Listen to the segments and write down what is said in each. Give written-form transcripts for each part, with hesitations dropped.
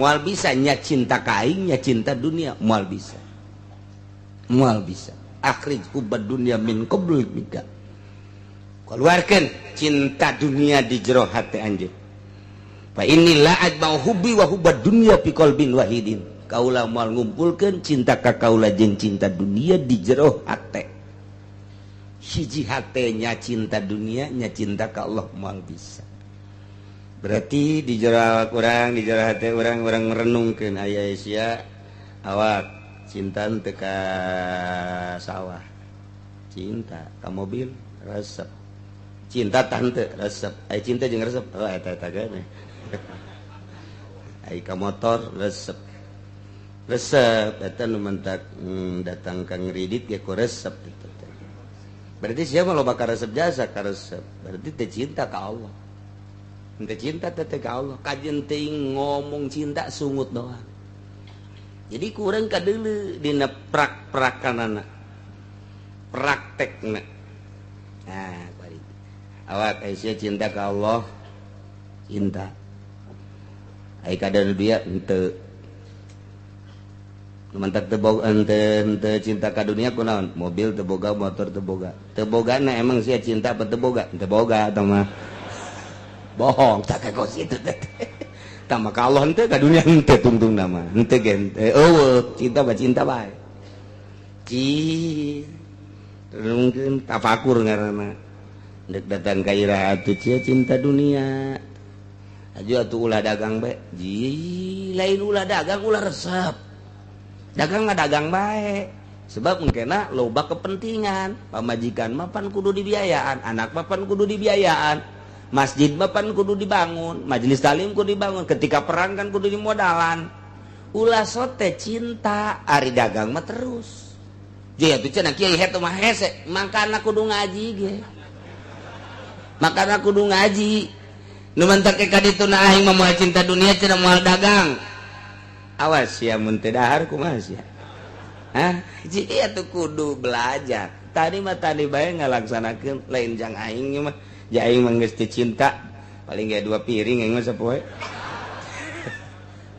Moal bisa nya cinta ka aing nya cinta dunia, moal bisa. Moal bisa. Akhrij hubbad dunya min qalbika. Keluarkan cinta dunia di jero hati anjeun. Fa inni la ajma'u hubbi wa hubbad dunya fi qalbin wahidin. Kaula moal ngumpulkeun cinta ka kaula jeung cinta dunia di jero hate. Hiji hatenya cinta dunia nya cinta ka Allah moal bisa. Berarti di jero urang, di jero hate urang, urang merenungkeun aya sia awak cinta teu ka sawah, cinta ka mobil resep, cinta tante resep, aya cinta jeung resep, oh eta eta geuning. Ai ka motor resep, resep eta nu mentak datang ka ngridit ge ku resep eta teh. Berarti sia mah loba ka resep jasa ka resep, berarti teu cinta ka Allah. Teu cinta teh ka Allah, kajeun teuing ngomong cinta sungut doang. Jadi kurang kadeuleu dina prak-prakanana, praktekna. Nah, bari. Awak aya cinta ka Allah, cinta. Ai ka dunia henteu. Mantak teu boga henteu cinta ka dunia kunaon? Mobil teu boga, motor teu boga. Teu bogana emang sia cinta apa teu boga? Teu boga eta mah. Bohong tak kos itu teh. Tah maka Allah henteu ka dunia henteu tungtung nama. Henteu ge eueuh cinta mah cinta bae. Ci mungkin tafakur ngaranna. Dek datang ka iraha atuh cia cinta dunia. Aju atuh ulah dagang bae. Ji lain ulah dagang ulah resep. Dagang mah dagang bae. Sebab mungkinna loba kepentingan. Pamajikan mah pan kudu dibiayaan, anak mah pan kudu dibiayaan, masjid mah pan kudu dibangun, majelis taklim kudu dibangun, ketika perang kan kudu dimodalan. Ulah sote cinta, ari dagang mah terus. Jadi atuh cenah kiai hetu mah hese, mangkana kudu ngaji ge. Makana kudu ngaji. Nu mantak ka ditu na aing mah moal cinta dunia cenah moal dagang. Awas sia mun teu dahar kumaha sia? Hah? Ji atuh kudu belajar. Tadi mah tadi bae ngalaksanakeun lain jang aing mah. Ja aing mah geus teu cinta, paling ge 2 piring aing mah sapoe.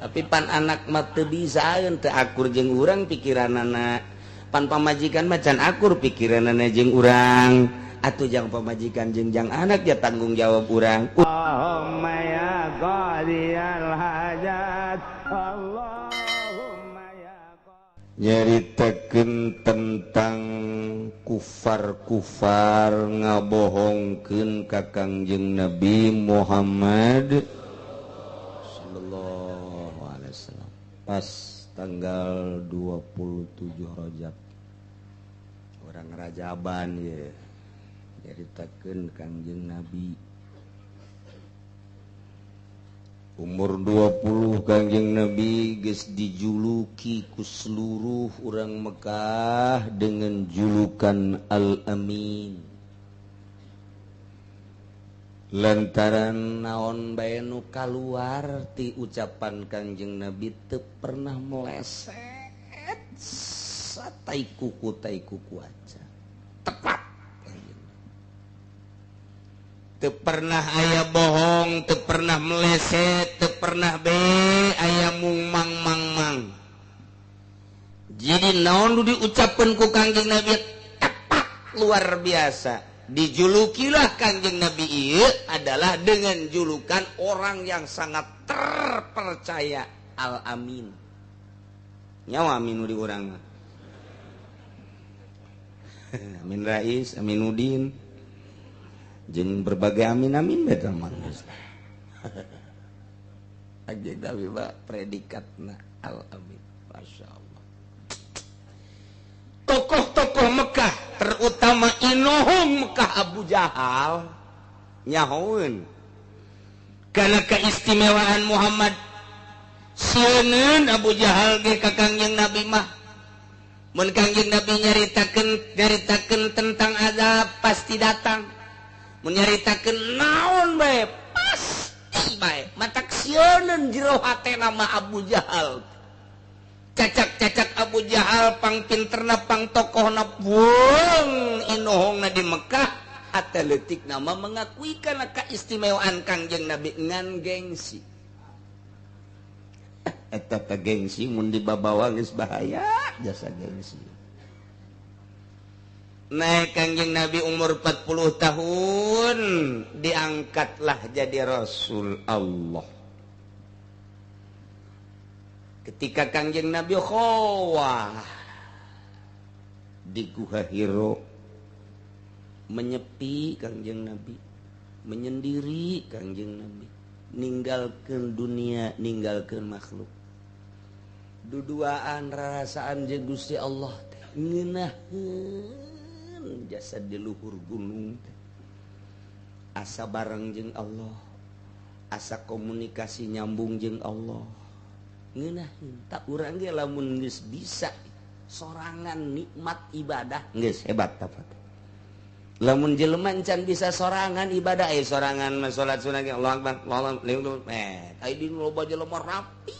Tapi pan anak mah teu bisaeun, teu akur jeung urang pikiranana. Pan pamajikan mah can akur pikiranana jeung urang. Atuh jang pamajikan jeung jang anak ya tanggung jawab urang. Allahumma ya qadiyal hajat, Allahumma ya nyaritakeun tentang kufar-kufar ngabohongkeun ka Kangjeng Nabi Muhammad sallallahu alaihi wasallam pas tanggal 27 Rajab orang Rajaban ya nyaritakeun Kangjeng Nabi umur 20 Kangjeng Nabi geus dijuluki ku seluruh urang Mekah dengan julukan Al-Amin lantaran naon bae nu kaluar ti ucapan Kangjeng Nabi teu pernah meleset satai kuku tai kuku aja tepat. Teu pernah aya bohong, teu pernah meleset, teu pernah be aya mung mang mang mang. Jadi naon nu diucapkeun ku Kangjeng Nabi tepat luar biasa. Dijulukilah Kangjeng Nabi ieu adalah dengan julukan orang yang sangat terpercaya, Al-Amin. Nyawa aminu di urang mah. Amin Rais, Aminuddin. Jeung berbagai amin-amin beta mah. Kangjeng Nabi mah predikatna Al-Amin. Masya Allah. Tokoh-tokoh Mekah, terutama inohong Mekah Abu Jahal, nyahoeun karena keistimewaan Muhammad. Sieun Abu Jahal ge ka Kangjeng Nabi mah. Mun Kangjeng Nabi nyaritakeun tentang azab pasti datang. Mun nyaritakeun naon bae pasti bae. Matak sieun jero hatena mah Abu Jahal. Cacak-cacak Abu Jahal pang pinterna pang tokohna buang inohongna di Mekah hate leutik nama mengakui kana keistimewaan Kangjeng Nabi ngan gengsi. Eta teh gengsi mun dibabawa geus bahaya jasa gengsi. Naik Kangjeng Nabi umur 40 tahun diangkatlah jadi Rasul Allah. Ketika Kangjeng Nabi khowah di Guha Hiro, menyepi Kangjeng Nabi, menyendiri Kangjeng Nabi, ninggalkeun dunia, ninggalkeun makhluk. Duduaan rarasaan jeung Gusti Allah teh ngeunaheun jasad di luhur gunung teh. Asa bareng jeung Allah, asa komunikasi nyambung jeung Allah. Ngeunaheun tak urang ge lamun geus bisa sorangan nikmat ibadah geus hebat tah. Lamun jelema can bisa sorangan ibadah, sorangan mah salat sunah ge Allah akbar, Allah ai di loba jelema rapi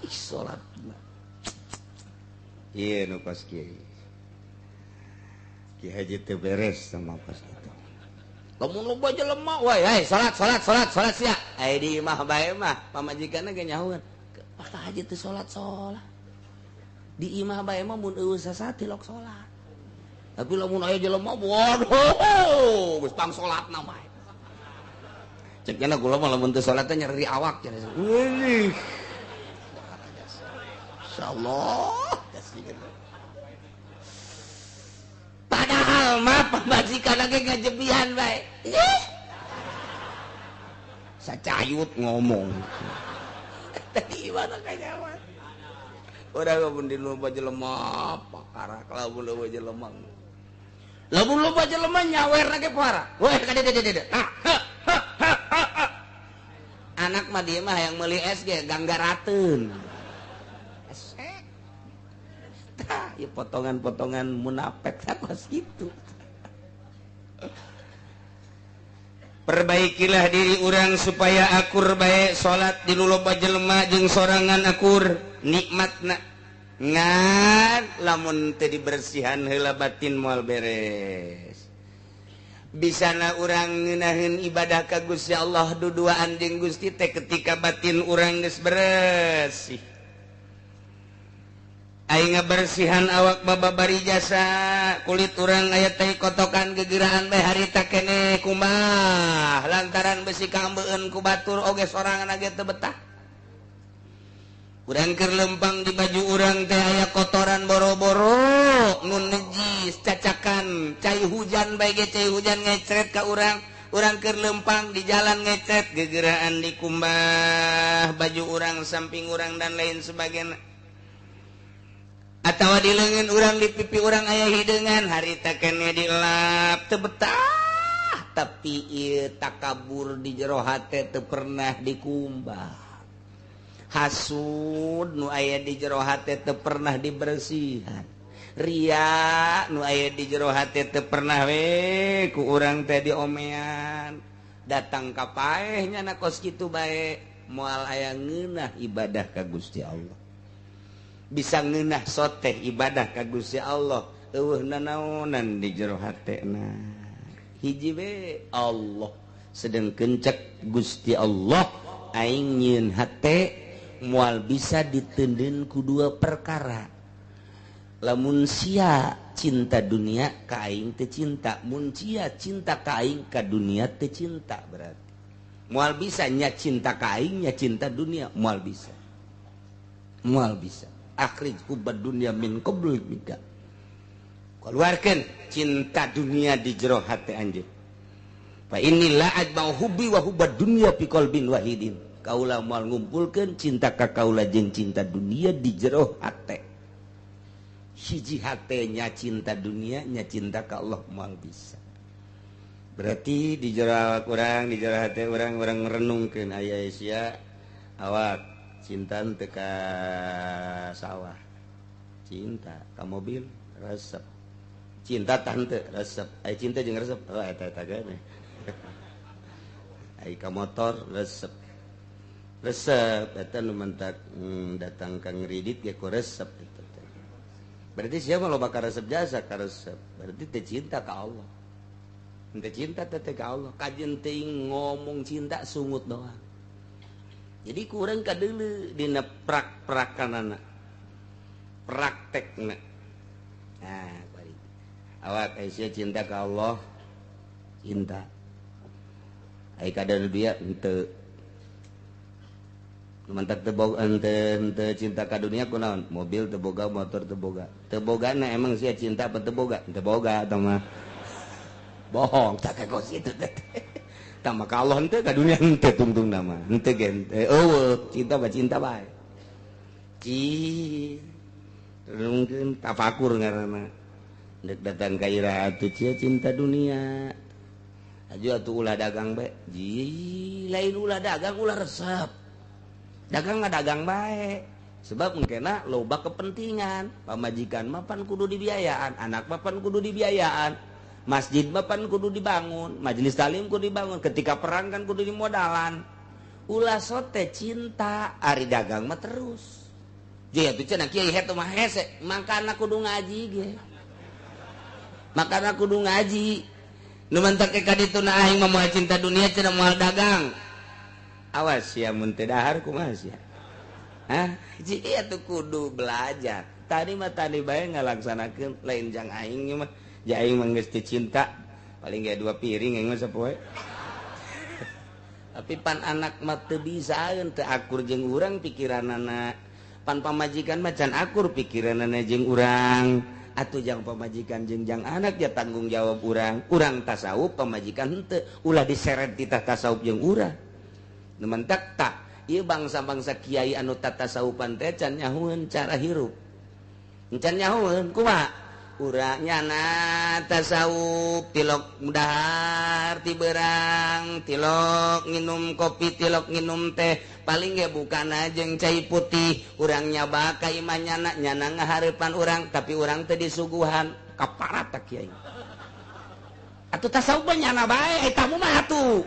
salat mah. Ieu nu kos kieu. Ki Haji teu beres sama kos kitu. Lamun loba jelema we, salat salat salat salat sia. Ai di imah bae mah pamajikanna ge nyahueun. Pak Haji teu salat salat. Di imah bae mah mun eueuh sasati lok salat. Tapi lamun aya jelema waduh geus pang salatna bae. Cek nya kula mah lamun teu salat teh nyeri awak cenah. Wih. Insyaallah. Padahal mah pamajikan ge ngajebihan bae. Sacayut ngomong. Tadi mana kanyawan. Urang mun di loba jelema pakarak lamun loba jelema. Lamun loba jelema nyawerna ge pohara. Weh ka dieu dieu dieu. Anak mah dieu mah hayang meuli es ge ganggarateun. Esek. Tah, ieu potongan-potongan munafik kos kitu. Perbaikilah diri urang supaya akur bae salat di loba jelema jeung sorangan akur nikmatna. Ngan lamun teu dibersihan heula batin moal beres. Bisana urang ngeunaheun ibadah ka Gusti Allah duduaan jeung Gusti teh ketika batin urang geus bersih. Aing ngabersihan awak bababari jasa kulit urang aya teh kotokan gegeraan bae harita keneh kumaha lantaran besi kaambeun ku batur oge sorangan ge teu betah. Urang keur lempang di baju urang teh aya kotoran boro-boro nu najis cacakan cai hujan bae ge cai hujan ngecret ka urang. Urang keur lempang di jalan ngecret gegeraan dikumbah baju urang samping urang dan lain sebagainya. Atawa di leungeun urang di pipi urang aya hideungan harita keneh dilap teu betah tapi ieu takabur di jero hate teu pernah dikumbah. Hasud nu aya di jero hate teu pernah dibersihan. Ria nu aya di jero hate teu pernah we ku urang teh diomean. Datang ka paeh nya na kos kitu bae moal aya ngeunah ibadah ka Gusti Allah. Bisa ngeunah soteh ibadah ka Gusti Allah eueuh nanaonan di jero hatena. Hiji we Allah sedengkeun cek Gusti Allah aing nyieun hate moal bisa ditendeun ku dua perkara. Lamun sia cinta dunia ka aing teu cinta, mun sia cinta ka aing ka dunia teu cinta berarti. Moal bisa nya cinta ka aing nya cinta dunia moal bisa. Moal bisa. Akhrij hubbad dunya min qabl mika. Keluarkan cinta dunia di jero hati anjeun. Fa inni la ajma'u hubbi wa hubbad dunya fi qalbin wahidin. Kaula moal ngumpulkeun cinta ka kaula jeung cinta dunia di jero hate. Hiji hatenya cinta dunia nya cinta ka Allah moal bisa. Berarti di jero awak urang, di jero hate urang, urang merenungkeun aya sia awak cinta teu ka sawah, cinta ka mobil resep, cinta tante resep, ai cinta jeung resep, oh eta eta ge, ai ka motor resep, resep eta nu mentak datang ka ngridit ge ku resep eta teh. Berarti siapa loba ka resep jasa ka resep, berarti teu cinta ka Allah, teu cinta teh ka Allah, kajeun teuing ngomong cinta sungut doang. Jadi kurang kadeuleu dina prak-prakanana. Praktekna. Nah, bari. Awak aya cinta ka Allah, cinta. Ai ka dunia henteu. Mantak teu boga henteu cinta ka dunia kunaon? Mobil teu boga, motor teu boga. Teu bogana emang sia cinta apa teu boga? Teu boga tah mah. Bohong tak kos kitu teh. Tah maka Allah henteu ka dunia henteu tungtung nama. Henteu ge eueuh cinta mah cinta bae. Ci mungkin tafakur ngaranna. Dek datang ka iraha atuh cia cinta dunia. Aju atuh ulah dagang bae. Ji lain ulah dagang ulah resep. Dagang ngadagang bae. Sebab mungkinna loba kepentingan. Pamajikan mah pan kudu dibiayaan, anak mah pan kudu dibiayaan. Masjid mah pan kudu dibangun, majelis taklim kudu dibangun, ketika perang kan kudu dimodalan. Ulah sote cinta, ari dagang mah terus. Jadi atuh cenah kiai hetu mah hese, makana kudu ngaji ge. Makana kudu ngaji. Nu mantak ka ditu na aing mah moal cinta dunia cenah moal dagang. Awas sia mun teu dahar kumaha sia? Hah? Jadi atuh kudu belajar. Tadi mah tadi bae ngalaksanakeun lain jang aing mah. Ja aing mah geus teu cinta, paling ge 2 piring aing mah sapoe. Tapi pan anak mah teu bisaeun, teu akur jeung urang pikiranana. Pan pamajikan mah can akur pikiranana jeung urang. Atuh jang pamajikan jeung jang anak ya tanggung jawab urang. Urang tasawuf pamajikan henteu, ulah diseret titah tasawuf jeung urang. Nu mentak tah, ieu bangsa-bangsa kiai anu tatasawufan teh can nyahueun cara hirup. Can nyahueun kumaha? Urang nyana tasawuf tilok dahar ti berang, tilok nginum kopi, tilok nginum teh, paling ge bukana jeung cai putih. Urang nyaba ka imah nyana, nyana ngahareupan urang, tapi urang teh disuguhan kaparat tak kiai. Atuh tasawuf mah nyana bae, eta mah atuh.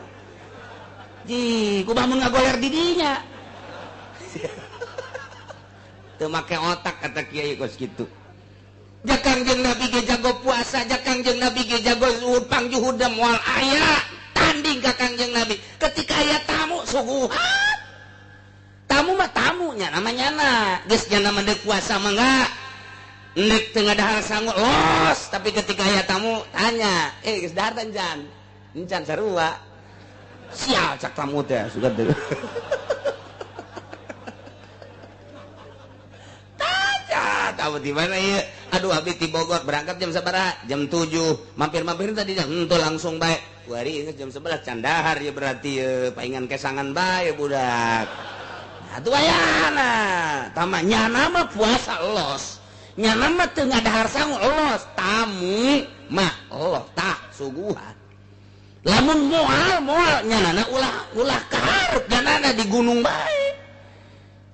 Ji, kumaha mun ngagoler di dinya. Teu make otak kata kiai kos kitu. Jakang jeung Nabi ge jago puasa, jakang jeung Nabi ge jago zuhud, pangjuhudna moal aya tanding ka Kangjeng Nabi. Ketika aya tamu suguhan. Tamu mah tamunya namanya nyana. Geus nyana mah deuk puasa mah enggak. Nek teu ngadahar sangu los, tapi ketika aya tamu tanya, geus dahar teh encan? Encan sarua. Sial cak tamu teh sugan teh. Tanya, tamu di mana ieu? Aduh abdi ti Bogor berangkat jam sabaraha? Jam 7. Mampir-mampir tadi henteu langsung bae. Kuari geus jam 11 can dahar ya berarti ye paingan kesangan bae budak. Atuh ayana. Tama nyana mah puasa los. Nyana mah teu ngadahar sangu los. Tamu mah Allah tah suguhan. Lamun moal nyanana ulah kaharep nyanana di gunung bae.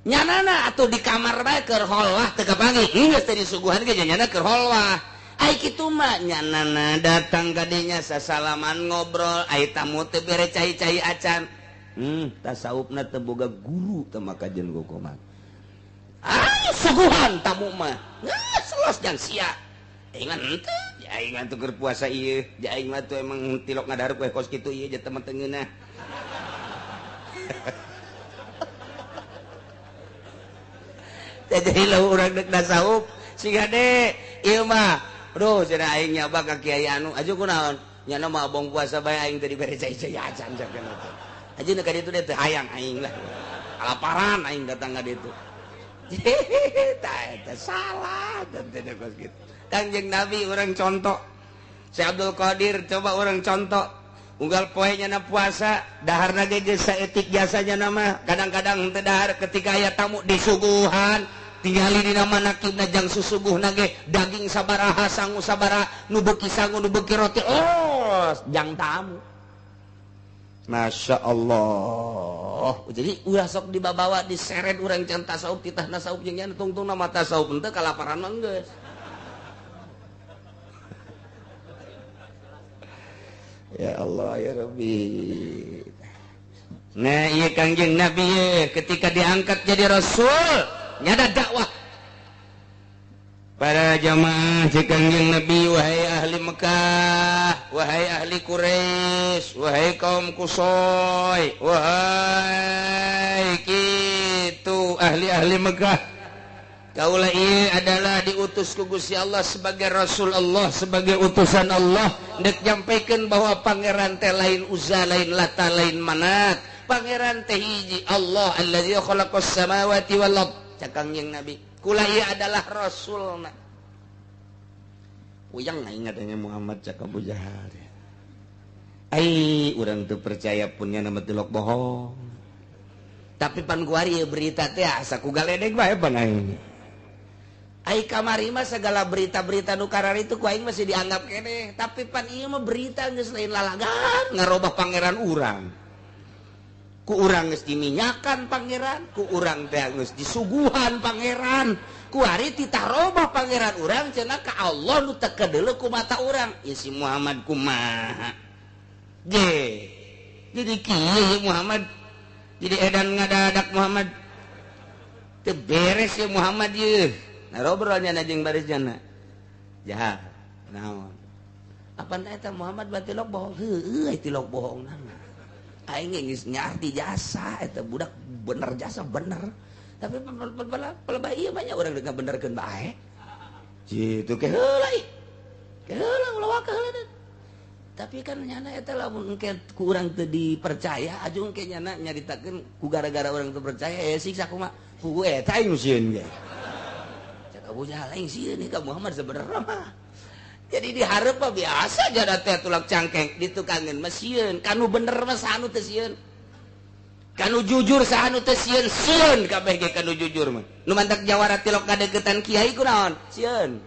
Nyanana atau di kamar bae keur holwah teu kapanggih. Geus teh disuguhan ge nyana keur holwah. Ai kitu mah nyanana datang ka dinya sasalaman ngobrol, ai tamu teu bere cai-cai acan. Tasawufna teu boga guru teh maka jeung gokoman. Ai suguhan tamu mah. Geus los jang sia. Aing mah henteu, aing mah teu keur puasa ieu, aing mah tuh emang tilok ngadarep we kos kitu ieu jeung teman teu ngeunah. Jadi lau urang dek tasawuf siga de ieu mah. Aduh cenah aing nyaba ka kiai anu aju kunaon? Nyana mah abong puasa bae aing teh dibere cai-cai acan cenah teh. Aju nu ka ditu teh hayang aing lah. Kalaparan aing datang ka ditu. Tah eta salah teh kos kitu. Kangjeng Nabi urang contoh. Syekh Abdul Qadir coba urang contoh. Unggal poe nyana puasa, daharna ge geus saeutik jasanya nama. Kadang-kadang teu dahar ketika aya tamu disuguhan, tingali dina manakibna jang susuguhna ge daging sabaraha, sangu sabaraha, nu beuki sangu, nu beuki roti, los jang tamu. Masya Allah. Jadi ulah sok dibabawa diseret urang can tasawuf titahna tasawuf jeung nya tungtungna mah tasawuf henteu kalaparan mah geus. Ya Allah ya Rabbi. Nah iya Kangjeng Nabi ketika diangkat jadi Rasul nyada dakwah. Para jamaah cek Kangjeng Nabi, wahai ahli Mekah, wahai ahli Quraisy, wahai kaum Kusoy, wahai kitu ahli-ahli Mekah, kaula ieu adalah diutus ku Gusti Allah sebagai Rasul Allah, sebagai utusan Allah, dek nyampaikan bahwa pangeran teh lain Uzza, lain Lata, lain Manat, pangeran teh hiji, Allah allazi khalaqas samawati wal ard. Cek Kangjeng Nabi, kula ieu adalah rasulna. Puyeng aing ngadenge Muhammad, cak Abu Jahal. Ai urang teu percaya pun nya nama tilok bohong. Tapi pan kuari ieu berita teh asa ku galedeg bae pan aing. Ai kamari mah segala berita-berita nu kararitu ku aing masih dianggap keneh, tapi pan ieu mah berita geus lain lalagan ngarobah pangeran urang. Ku urang geus diminyakan pangeran, ku urang teh geus disuguhan pangeran, ku ari titah robah pangeran urang cenah ka Allah nu teu kadeuleu ku mata urang. Ieu si Muhammad kumaha? Ge. Jadi kieu Muhammad, jadi edan ngadadak Muhammad. Teu beres ya Muhammad ieu. Nah robrolnya na jeung baris jana. Jahat. Naon? Apa eta Muhammad batilok bohong? Heueuh tilok bohong nama. Aing geus nyarti jasa eta budak bener jasa bener. Tapi pelebah ieu banyak urang deuk ngabenerkeun bae. Kitu ke heula ih. Ke heula ulah waka heula. Tapi kan nyana eta lamun engke ku urang teu dipercaya, aju engke nyana nyaritakeun ku gara-gara urang teu percaya ya siksa kumaha. Ku eta aing sieun ge. Cak Abu Jahal aing sieun ka Muhammad sebenarnya mah. Jadi dihareup mah biasa jada teh tulak cangkeng ditukangeun mah sieun, kanu bener mah saha nu teu sieun. Kanu jujur saha nu teu sieun, sieun kabeh ge kanu jujur mah. Nu mantak jawara tilok kadeukeutan kiai kunaon? Sieun.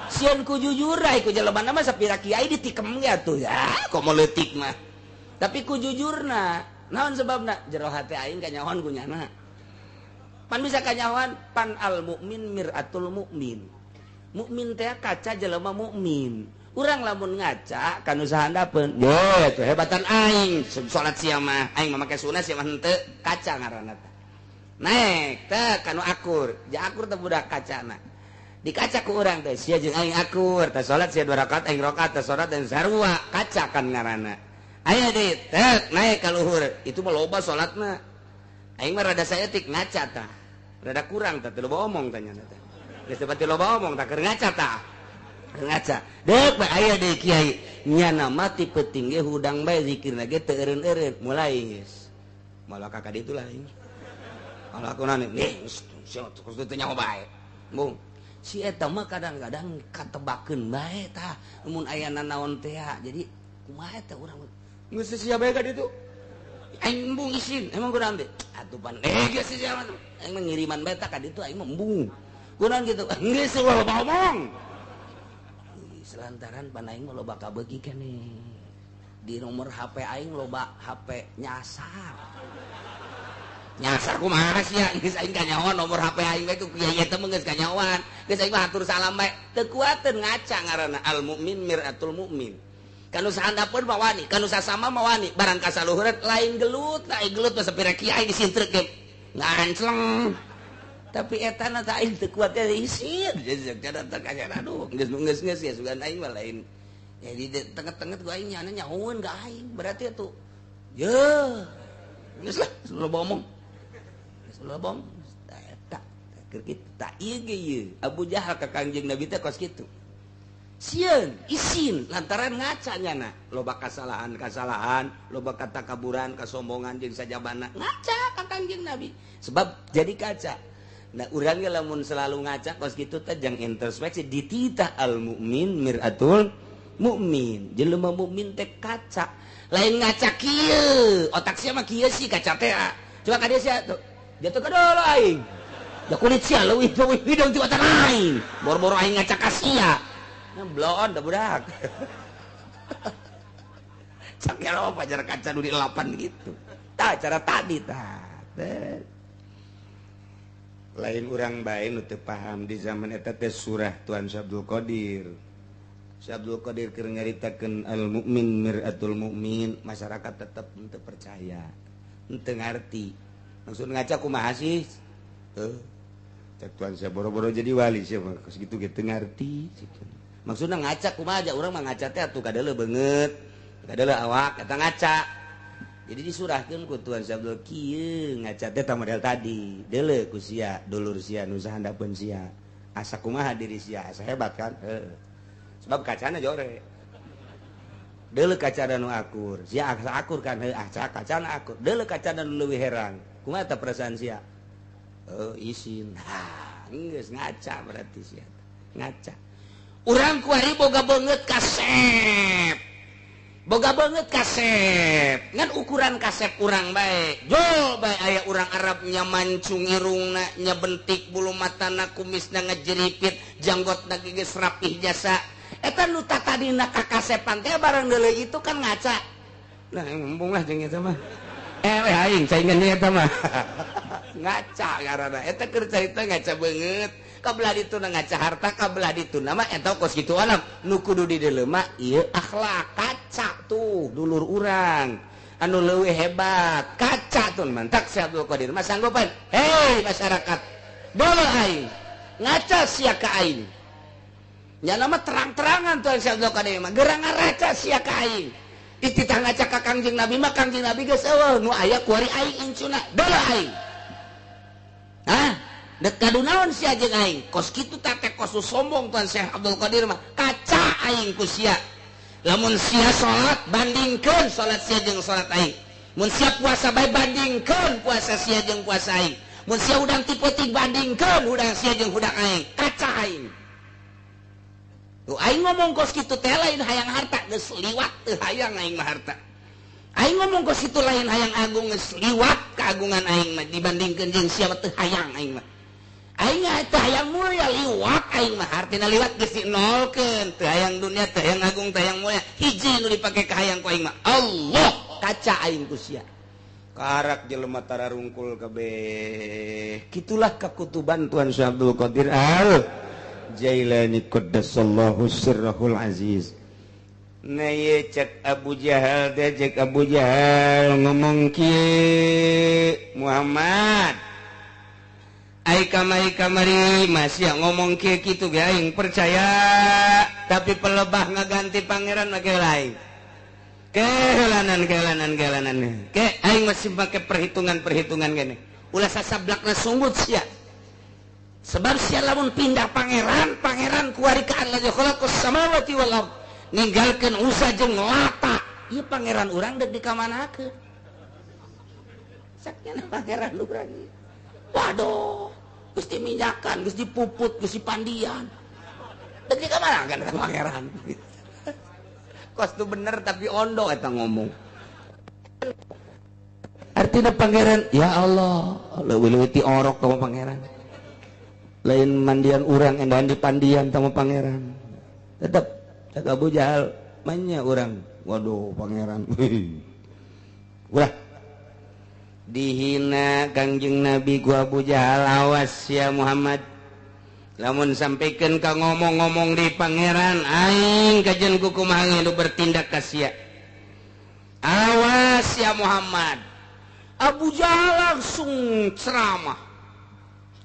Sieun ku jujur ai ku jelema mah sapira kiai ditikem ge atuh ya, komo leutik mah. Tapi ku jujurna, naon sebabna? Jero hate aing kanyahoan ku nyana. Pan bisa kanyahoan pan al mukmin miratul mukmin. Mukmin teh kaca jelema mukmin. Urang lamun ngaca kanu sahandapeun, ye tuh hebatan aing salat sia mah, aing mah make sunah sia mah henteu, kaca ngaranna teh. Naik teh kanu akur, ja akur teh budak kacana. Dikaca ku urang teh sia jeung aing akur, teh salat sia 2 rakaat aing rakaat, teh salat dan sarua, kaca kan ngaranna. Aya deui teh naik ka luhur, itu mah loba salatna. Aing mah rada saeutik ngaca tah. Rada kurang teh teu loba omong tah nya teh. Geus teu pati loba omong tah keur ngaca tah. Keur ngaca. Deuk bae aya deui kiai, nyana mah ti peuting ge hudang bae zikirna ge teu eureun-eureun, mulai geus. Malah ka ditu lah aing. Malah aku nane, geus sia teu nyaho bae. Bung, si eta mah kadang-kadang katebakeun bae tah mun aya nanaon teh. Jadi kumaha eta urang geus sia bae ka ditu. Aing embung isin, emang kunaon teh? Atuh pan geus sia mah. Aing mah ngiriman bae tah ka ditu aing mah embung. Kunaon kitu? Geus ulah loba omong. Selantaran pan aing mah loba kabeuki keneh. Di nomor HP aing loba HP nyasar. Nyasar kumaha sia? Geus aing kanyahoan nomor HP aing bae ku kiai eta mah geus kanyahoan. Geus aing mah hatur salam bae. Teu kuateun ngaca ngaranna al mukmin miratul mukmin. Kanu sahandapeun mah wani, kanu sasama mah wani, barang kasaluhureun lain gelut, lain gelut mah sapira kiai disintrek ge ngancleng. Tapi eta na teh aing teu kuat teh isin. Jadi teh aduh geus geus geus ya sugan aing mah lain. Jadi tenget-tenget ku aing nyana nyahoeun ka aing, berarti atuh. Ye. Geus lah, loba omong. Geus loba omong. Eta keur kitu tah ieu ge ieu. Abu Jahal ka Kangjeng Nabi teh kos kitu. Sieun, isin lantaran ngaca nyana. Loba kasalahan-kasalahan, loba katakaburan, kasombongan jeung sajabana. Ngaca ka Kangjeng Nabi. Sebab jadi kaca. Nah, urang ge lamun selalu ngaca kos kitu teh jang introspeksi dititah al mukmin miratul mukmin. Jelema mukmin teh kaca. Lain ngaca kieu, otak sia mah kieu sih kaca teh. Coba ka dieu sia tuh. Jatuh ka dolo aing. Da kulit sia leuwih leuwih hidung ti otak aing. Boro-boro aing ngaca ka sia. Bloon dah budak. Cakelo pajar kaca nu dilapan gitu. Tah cara tadi tah. Lain urang bae nu teu paham di zaman eta teh surah Tuhan Syekh Abdul Qadir. Syekh Abdul Qadir keur nyaritakeun al mukmin miratul mukmin, masyarakat tetep teu percaya, teu ngarti. Maksud ngaca kumaha sih? Heuh. Cek tuan saya boro-boro jadi wali siapa kos gitu gitu ngerti. Maksudnya ngaca kumaha aja urang mah ngaca teh atuh kadeuleu beungeut, kadeuleu awak eta ngaca. Jadi disurahkeun ku Tuan Syekh Abdul kieu ngaca teh model tadi. Deuleu ku sia, dulur sia nu sahandapeun sia. Asa kumaha diri sia, asa hebat kan? Heeh. Sebab kacana jore. Deuleu kacana nu akur, sia asa akur kan? Heuh, asa kacana akur. Deuleu kacana nu leuwih herang. Kumaha tah perasaan sia? Oh, isin. Ha, geus ngaca berarti sia. Ngaca. Urang kuari boga beungeut kasep. Boga banget kasep ngan ukuran kasep urang bae jo bae aya urang Arab nya mancung irungna nya bentik bulu matana kumisna ngejeripit janggotna geus rapih jasa eta nu tadina ka kasepan teh barang deuleu itu kan ngaca. Nah embung lah jeung eta mah aing saingan eta mah ngaca ngaranna eta keur carita ngaca beungeut kabelah dituna ngaca harta kabelah dituna mah eta kos kitu alam nu kudu di deuleu mah ieu akhlak kaca tuh dulur urang anu leuwih hebat kaca tuh mantak Syekh Abdul Qadir mah sanggupan hei masyarakat deuleu aing ngaca sia ka aing nya mah terang-terangan tuh Syekh Abdul Qadir mah gerang ngaraca sia ka aing dititah ngaca ka Kangjeng Nabi mah Kangjeng Nabi geus eueuh nu aya kuari aing incuna deuleu aing. Hah? Dek kadu naon sia jeung aing? Kos kitu teh kos sombong Tuan Syekh Abdul Qadir mah. Kaca aing ku sia. Lamun sia salat bandingkeun salat sia jeung salat aing. Mun sia puasa bae bandingkeun puasa sia jeung puasa aing. Mun sia hudang ti peuting bandingkeun hudang sia jeung hudang aing. Kaca aing. Tuh aing ngomong kos kitu teh lain hayang harta geus liwat teu hayang aing mah harta. Aing ngomong kos kitu lain hayang agung geus liwat keagungan aing mah dibandingkeun jeung sia teu hayang aing mah. Aing teu hayang mulia liwat aing mah hartina liwat geus dinolkeun teu hayang dunia teu hayang agung teu hayang mulia hiji nu dipake ka hayang ku aing mah Allah kaca aing ku sia karak jelema tararungkul kabeh kitulah kakutuban Tuan Syekh Abdul Qadir Al Jailani qaddasallahu sirrahul aziz. Nah ye cek Abu Jahal teh cek Abu Jahal ngomong kieu Muhammad ai kamari masih ngomong kieu kitu ge aing percaya tapi pelebah ngaganti pangeran make lain kehelanan ke aing masih make perhitungan gini ulah sasablakna sunggut sia sebab sia lamun pindah pangeran pangeran kuari ka allazi khalaqas samawati wal ard ninggalkeun Usa jeung Lata ieu pangeran urang deuk dikamanakeun saknya pangeran urang. Waduh, geus diminyakan, geus dipuput, geus dipandian. Deuk di kamana kan pangeran. Kos tu bener tapi ondo eta ngomong. Artinya pangeran, ya Allah, leuwih-leuwih ti orok ka pangeran. Lain mandian urang endahan dipandian sama pangeran. Tetep cak Abu Jahal manya urang. Waduh, pangeran. Ulah dihina Kangjeng Nabi ku Abu Jahal awas ya Muhammad lamun sampaikan ka ngomong-ngomong di pangeran aing kajen ku kumaha nu bertindak ka sia awas ya Muhammad. Abu Jahal langsung ceramah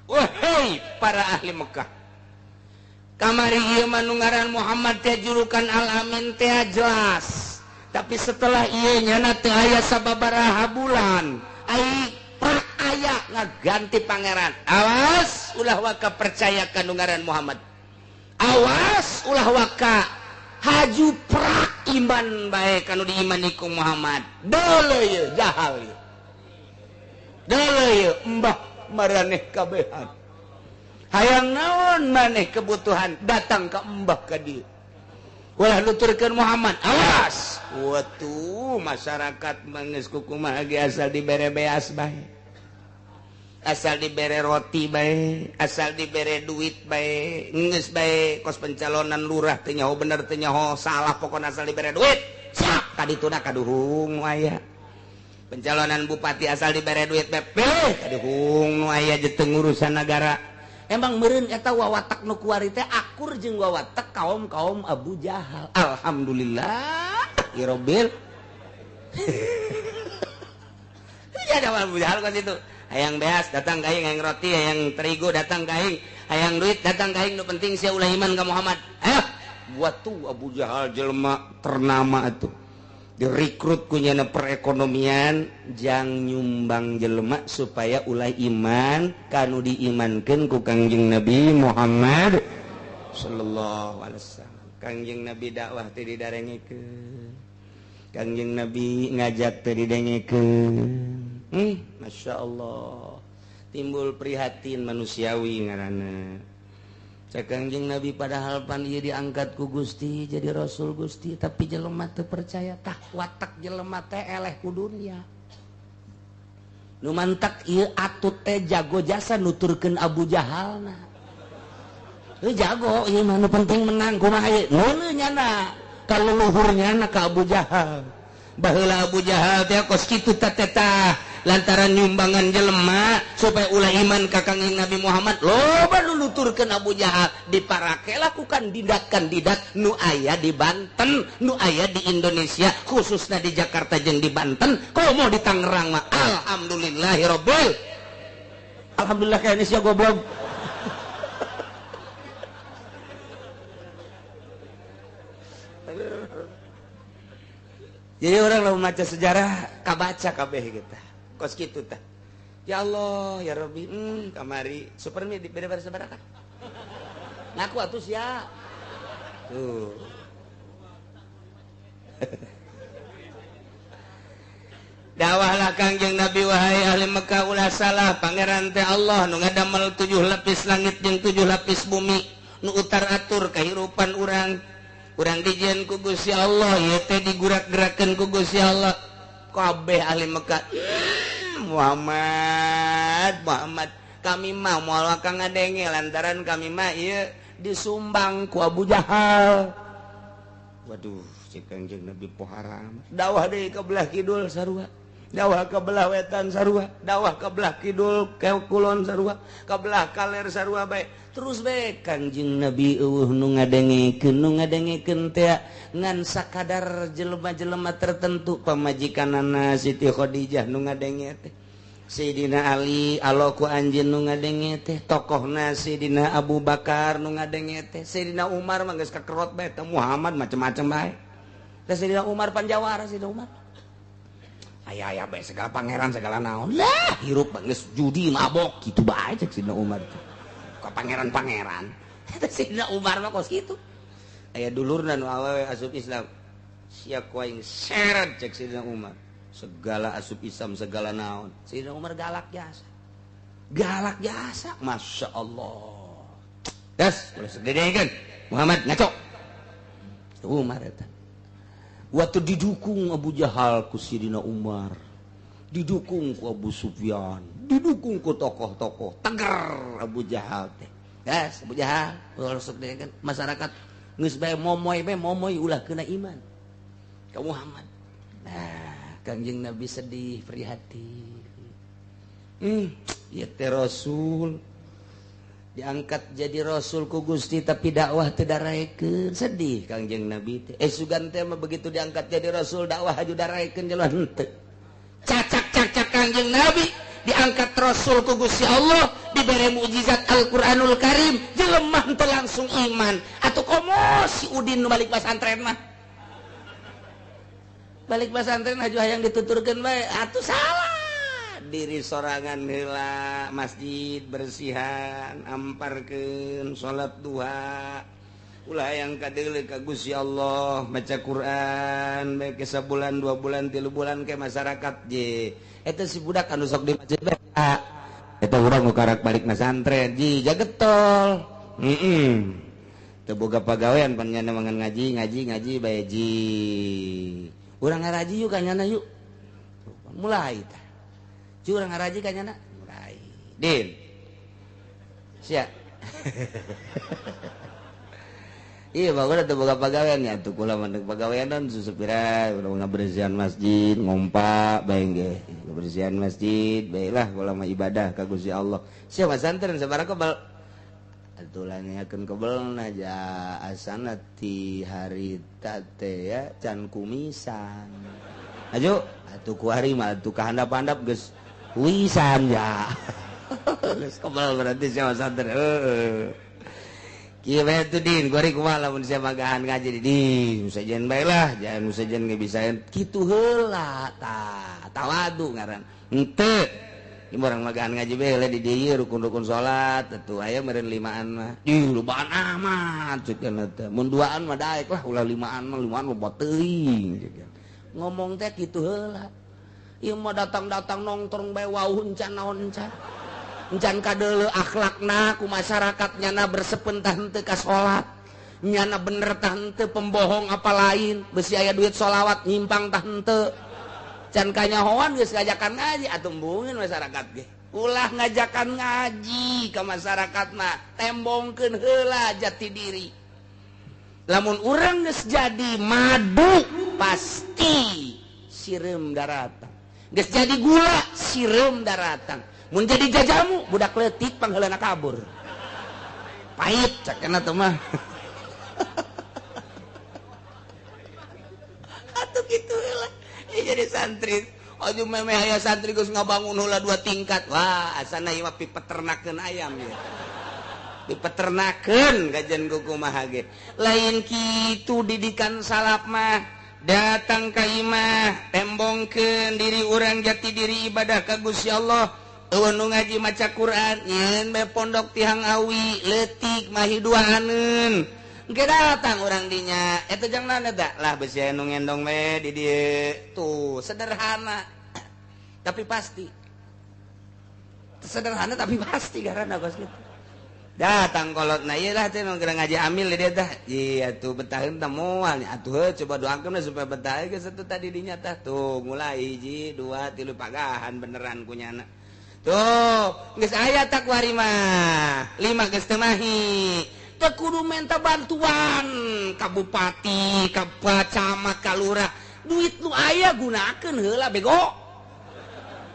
wahai para ahli Mekah kamari ieu mah nu ngaran Muhammad teh julukan Al-Amin teh jelas tapi setelah ieu nyana teu aya sababaraha bulan ai prak aya ngaganti pangeran awas ulah waka percaya ka nu ngaran Muhammad awas ulah waka haju prak iman bae kanu diimani ku Muhammad deuleu ye jahal ye deuleu ye mbah maraneh kabehan hayang naon maneh kebutuhan datang ka mbah ka dieu ulah nuturkeun Muhammad awas. Watuh masyarakat mangeus kumaha ge asal dibere beas bae asal dibere roti bae asal dibere duit bae geus bae kos pencalonan lurah teu nyaho bener teu nyaho salah pokona asal dibere duit siap kadituna kaduhung nu aya pencalonan bupati asal dibere duit bae pilih kaduhung nu aya jeung urusan nagara. Emang meureun eta wawatak nu kuari teh akur jeung wawatak kaum-kaum Abu Jahal. Alhamdulillah irobil. Ya ada Abu Jahal kan itu. Hayang beas datang ka aing, hayang roti, hayang terigu datang ka aing, hayang duit datang ka aing, nu penting sia ulah iman ka Muhammad. Ayo buat tuh Abu Jahal jelema ternama atuh. Direkrut ku nyana perekonomian jang nyumbang jelema supaya ulah iman kanu diimankeun ku Kangjeng Nabi Muhammad sallallahu alaihi wasallam. Kangjeng Nabi dakwah teh didarengekeun. Kangjeng Nabi ngajak teh didengekeun. Masya Allah, timbul prihatin manusiawi ngaranna. Cek Kangjeng Nabi padahal pan ieu diangkat ku Gusti jadi rasul Gusti, tapi jelema teu percaya tah watak jelema teh eleh ku dunya. Nu mantak ieu atut teh jago jasa nuturkeun Abu Jahalna. Heuh jago ieu mah nu penting menang kumaha ieu. Neuleuh nyana ka leluhur nyana ka Abu Jahal. Baheula Abu Jahal teh kos kitu teh tah lantaran nyumbangan jelema supaya ulah iman ka Kangjeng Nabi Muhammad loba nu nuturkeun Abu Jahal diparake lakukan kandidat-kandidat nu aya di Banten, nu aya di Indonesia, khususna di Jakarta jeung di Banten, komo di Tangerang mah alhamdulillahirabbil. Alhamdulillah ka Indonesia goblok. Jadi orang lamun maca sejarah kabaca kabeh kita. Kos kitu tah. Ya Allah, ya Rabbi, kamari supermi di beda sabaraha. Ngaku atuh sia. Tuh. Dakwahlah Kangjeng Nabi wahai ahli Mekah ulah salah pangeran teh Allah nu ngadamel 7 lapis langit jeung 7 lapis bumi nu utar atur kahirupan urang. Urang dijieun ku Gusti Allah ieu teh digurak-gerakeun ku Gusti Allah. Kabeh ahli Mekah Muhammad, Muhammad kami mah moal ka ngadenge lantaran kami mah ieu disumbang ku Abu Jahal. Waduh, cek Kangjeng Nabi poharam. Dakwah deui ka belah kidul sarua, dakwah ka belah wetan sarua, dakwah ka belah kidul ka kulon sarua, ka belah kaler sarua bae. Terus bae Kangjeng Nabi eueuh nu ngadengekeun teh ngan sakadar jelema-jelema tertentu pamajikanana Siti Khadijah nu ngadenge teh, Sayyidina Ali aloku anjeun nu ngadenge teh, tokohna Sayyidina Abu Bakar nu ngadenge teh, Sayyidina Umar mah geus kakerot bae teh Muhammad macem-macem bae. Teh Sayyidina Umar panjawara Sayyidina Umar. Aya-aya bae segala pangeran segala naon. Lah hirup geus judi mabok kitu bae cek Sayyidina Umar teh. Ka pangeran-pangeran. Eta Sayyidina Umar mah kos kitu. Aya dulurna nu awewe asup Islam. Sia ku aing seret cek Sayyidina Umar. Segala asup Islam segala naon. Sayyidina Umar galak jasa. Galak jasa, Masya Allah. Das, ulah segedekeun. Muhammad ngaco. Umar eta. Waktu didukung Abu Jahal ku Sayyidina Umar, didukung ku Abu Sufyan, didukung ku tokoh-tokoh, teger Abu Jahal teh. Das, Abu Jahal, ulah segedekeun masyarakat geus bae momoy bae momoy ulah kena iman ka Muhammad. Nah, Kangjeng Nabi sedih prihatin. Ieu teh rasul diangkat jadi rasul ku Gusti tapi dakwah teu daraekeun. Sedih Kangjeng Nabi teh. Sugan teh mah begitu diangkat jadi rasul dakwah aju daraekeun jalan henteu. Cacak-cacak Kangjeng Nabi diangkat rasul ku Gusti Allah dibere mukjizat Al-Qur'anul Karim jelema henteu langsung iman. Atuh komo si Udin nu balik pasantren mah. Balik pasantren aju hayang dituturkeun bae atuh salah. Diri sorangan heula masjid bersihan amparkeun salat duha ulah hayang kadeuleu ka Gusti Allah maca Quran bae ke sabulan 2 bulan 3 bulan ke masyarakat je eta si budak anu sok di masjid bae eta urang nu karak balik masantren ji jagetol teu boga pagawean pan nyana mangan ngaji ngaji ngaji bae ji urang ngaraji yuk ka nyana yuk mulai tah curang ngaraji ka nyana mulai din sia iya bagus atuh boga pagawean ya atuh kula mah pagawean susupira ulah ngabersihan masjid ngompa bae ge ngabersihan masjid bae lah kula mah ibadah ka Gusti Allah sia masantren sabaraha kebel atuh lanyakeun kebelna ja asana ti harita teh ya can kumisan aju atuh kuari mah atuh kahandap-handap geus Wisan ya. Geus kebal berarti sia santri. Heeh. Kieu bae tuh din, gori kumaha lamun sia magahan ngaji di din, sejen bae lah, jangan sejen ge bisaeun. Kitu heula tah, tawadu ngaran. Henteu. Ieu urang magahan ngaji bae heula di dieu rukun-rukun salat atuh aya meureun limaan mah. Ih, lobaan amat ceuk teh. Mun duaan mah daek lah, ulah limaan mah, limaan loba teuing ceuk. Ngomong teh kitu heula. Ieu mah datang-datang nongtrong bae wauh encan naon encan. Encan kadeuleu akhlakna ku masyarakat nyana bersepentah henteu ka salat. Nyana bener tah henteu pembohong apa lain, besi aya duit sholawat nyimpang tah henteu. Can kanyahoan geus ngajakan ngaji atuh embungin masyarakat ge. Ulah ngajakan ngaji ka masyarakat mah, tembongkeun heula jati diri. Lamun urang geus jadi madu pasti sireum daratang. Geus jadi gula sireum daratang. Mun jadi jajamu budak leutik pangheulana kabur. Pahit cakena teh mah. Atuh kitu heula. Jadi santri, aja memeh aya santri geus ngabangun heula 2 tingkat. Wah, asana ieu mah pipeternakeun ayam ieu. Pipeternakeun kajian kumaha ge. Lain kitu didikan salaf mah. Datang ka imah, tembongkeun diri urang jati diri ibadah ka Gusti Allah. Eueuh nu ngaji maca Quran, nyeun bae pondok tihang awi, leutik mahi duaaneun. Engke datang urang dinya, eta jang naon eta? Lah besi aya nu ngendong we di dieu. Tuh, sederhana. Tapi pasti. Sederhana tapi pasti karena kos kitu. Datang kolotna ieu lah teh nu ngaji amil di dieu tah. Ieu atuh betaheun teh moal nya atuh heuh coba doakeun supaya betah geus atuh tadi dinya tah. Tuh mulai 1 2 3 pagahan beneran kunyana. Tuh, geus aya takwari mah. 5 geus teu mahi. Teu kudu minta bantuan ka bupati, ka camat, ka lurah. Duit nu aya gunakeun heula bego.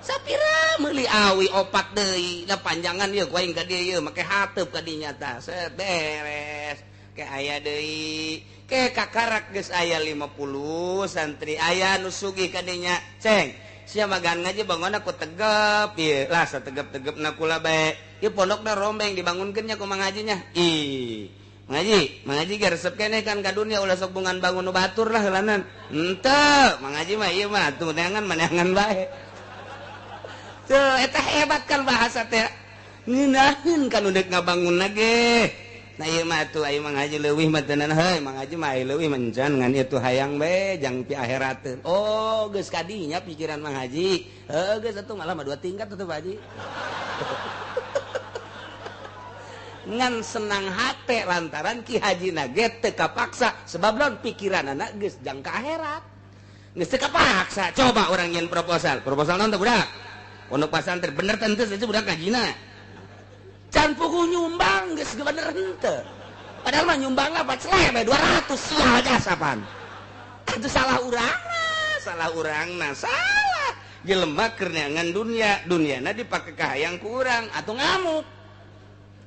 Sapira meuli awi opat deui, da panjangan ieu ku aing ka dieu ieu make hateup ka dinya tah. Set beres. Ke aya deui, ke kakarak geus aya 50 santri aya nu sugih ka dinya. Ceng, sia magan ngaji bangun aku tegep ieu. Lah sategep-tegepna kula bae. Ieu pondokna rombeng dibangunkeun nya ku mangajinya. Ih, mangaji ge resep keneh kan ka dunya ulah sok bungan bangun nu batur lah heulanan. Henteu, mangaji mah ieu mah atuh neangan maneangan bae. Tuh, eta hebat kan bahasa teh. Ngeunaheun kan udah ngabangunna ge. Nah ieu mah atuh aya mangaji leuwih mah teu heuy, mangaji mah aya leuwih mencan ngan ieu tuh hayang bae jang pi akhirateun. Oh, geus kadinya pikiran Mang Haji. Heuh geus atuh malah mah 2 tingkat atuh Pak Haji. Ngan senang hate lantaran Ki Haji na ge teu kapaksa sebab lamun pikiranana geus jang ka akhirat. Geus teu kapaksa. Coba urang nyeun proposal. Proposal naon teh budak? Pondok pesantren bener teu henteu budak ngajina. Can puguh nyumbang geus bener henteu. Padahal mah nyumbang lah 4 bae 200 sial jasapan. Itu salah urangna, salah. Jelema keur neangan dunia, duniana dipake ka hayang ku urang atuh ngamuk.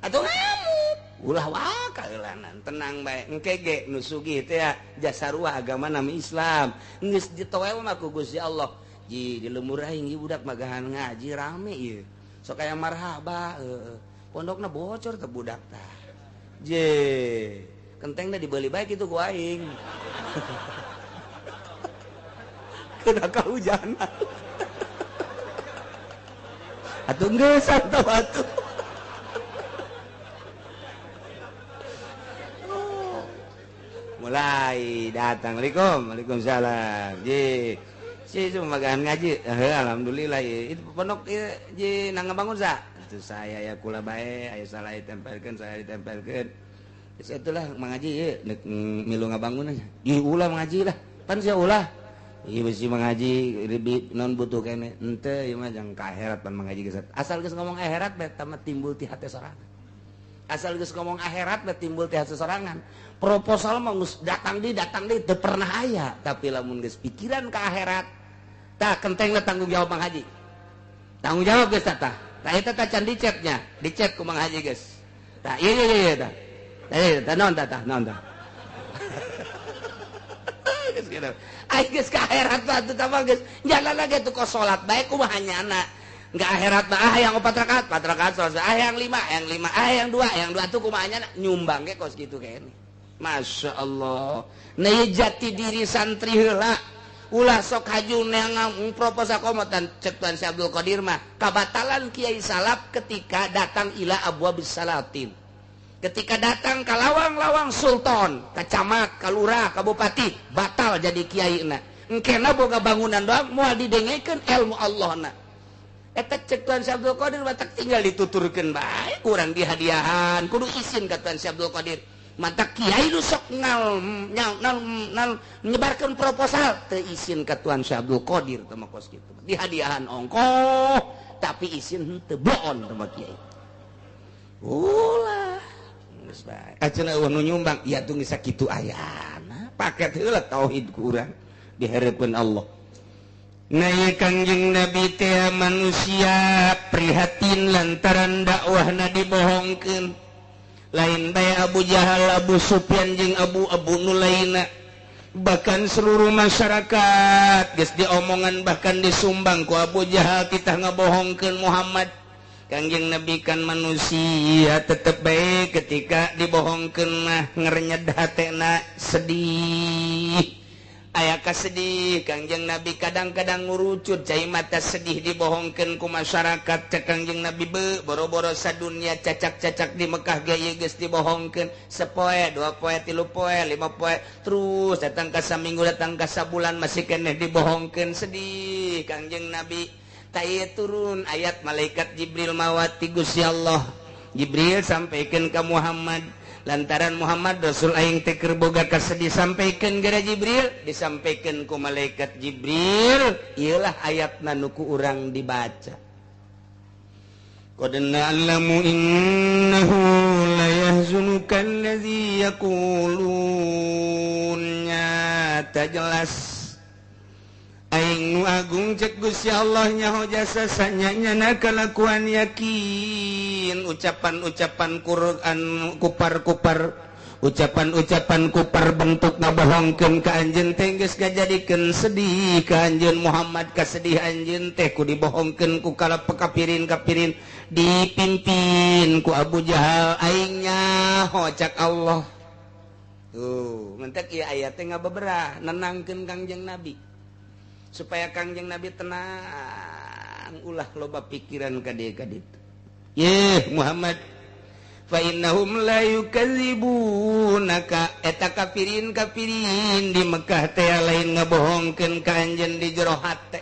Atuh ngamuk. Ulah wae kaeulanan, tenang bae. Engke ge nu sugih teh jasa sarua agama nami Islam. Geus ditoel mah ku Gusti Allah. Ji di lemur aing ieu budak magahan ngaji rame ieu. Sok aya marhaba heueuh. Pondokna bocor teh budak tah. Je, kentengna dibeli bae kitu ku aing. Kena kahujanan. Atuh geus atuh atuh. Mulai datang. Waalaikumsalam. Waalaikumsalam. Ji. Si cuma magahan ngaji. Alhamdulillah ieu. Itu pondok ieu ji nang ngabangun sa. Itu saya ya kula bae, aya salah ditempelkeun, saya ditempelkeun. Geus atulah mangaji ieu nek milu ngabangun aja. Ih ulah mangaji lah. Pan sia ulah. Ieu bisi mangaji lebih non butuh kene. Henteu ieu mah jang ka akhirat pan mangaji geus. Asal geus ngomong akhirat bae tah timbul ti hate sorangan. Asal geus ngomong akhirat bae timbul ti hate sorangan. Proposal mah geus datang di teu pernah aya, tapi lamun geus pikiran ka akhirat tah kentengna tanggung jawab Mang Haji. Tanggung jawab geus tah. Tah eta tah can dicetnya, dicet ku Mang Haji geus. Tah ieu ieu ieu tah. Tah tah naon tah tah naon tah. Geus kitu. Ai geus ka akhirat mah atuh tah mah geus jalan lagi tuh kos salat bae kumaha nyana. Enggak akhirat mah ah yang 4 rakaat, 4 rakaat selesai. Ah yang 5, yang 5, ah yang 2, yang 2 tuh kumaha nya nyumbang ge kos kitu kene. Masya Allah. Nah jati diri santri heula. Ulah sok haju neangan proposal komotan cek Tuan Syekh Abdul Qadir mah kabatalan kiai salaf ketika datang ila abwabis salatin. Ketika datang ka lawang-lawang sultan, ka camat, ka lurah, ka bupati, batal jadi kiai na. Engkena boga bangunan doang moal didengekeun ilmu Allah na. Eta cek Tuan Syekh Abdul Qadir batak tinggal dituturkeun bae kurang dihadiahan, kudu izin ka Tuan Syekh Abdul Qadir. Mantak kiai nu sok ngal nal nal nyebarkeun proposal teu izin ka Tuan Syekh Abdul Qadir teh mah kos kitu. Dihadiahan ongkoh tapi izin teu boon teh mah kiai. Ulah geus bae. Acenah eueuh nu nyumbang ieu tuh geus sakitu ayana. Paket heula tauhid ku urang dihareupeun Allah. Nah Kangjeng Nabi teh manusia prihatin lantaran dakwahna dibohongkeun. Lain bae Abu Jahal, Abu Sufyan jeung Abu-abu nu lainna. Bahkan seluruh masyarakat geus diomongan bahkan disumbang ku Abu Jahal titah ngabohongkeun Muhammad. Kangjeng Nabi kan manusia tetep bae ketika dibohongkeun mah ngerenyed hatena sedih. Aya kasedih Kangjeng Nabi kadang-kadang ngurucut cai mata sedih dibohongkeun ku masyarakat. Cek Kangjeng Nabi be boro-boro sadunya cacak-cacak di Mekah ge ieu geus dibohongkeun sepoe, dua poe, tilu poe, lima poe, terus datang ka saminggu, datang ka sabulan masih keneh dibohongkeun. Sedih Kangjeng Nabi. Ta ieu turun ayat malaikat Jibril mawati Gusti Allah. Jibril sampaikan ka Muhammad. Lantaran Muhammad Rasul aing teh keur boga kasedih sampaikan gara Jibril, disampaikan ku malaikat Jibril, ieulah ayatna nu ku urang dibaca. Qad na'lamu innahu la yahzunuka allazi yaqulun. Nyata jelas aing nu agung cek Gusti Allah nyaho jasa sanyanyana kalakuan yakin. Ucapan-ucapan Quran kupar-kupar, ucapan-ucapan kupar bentuk ngabohongkeun ka anjeun teh geus ngajadikeun sedih ka anjeun Muhammad. Kasedih anjeun teh ku dibohongkeun ku kala pekapirin-kapirin dipimpin ku Abu Jahal. Aing nyaho cak Allah. Tuh mentek ieu ayat teh ngabeberah nenangkeun Kangjeng Nabi supaya Kangjeng Nabi tenang, ulah loba pikiran ka dieu ka ditu. Yeh Muhammad, fa innahum la yukadzibunaka. Eta kafirin kafirin di Mekah teh lain ngabohongkeun ka anjeun di jero hate.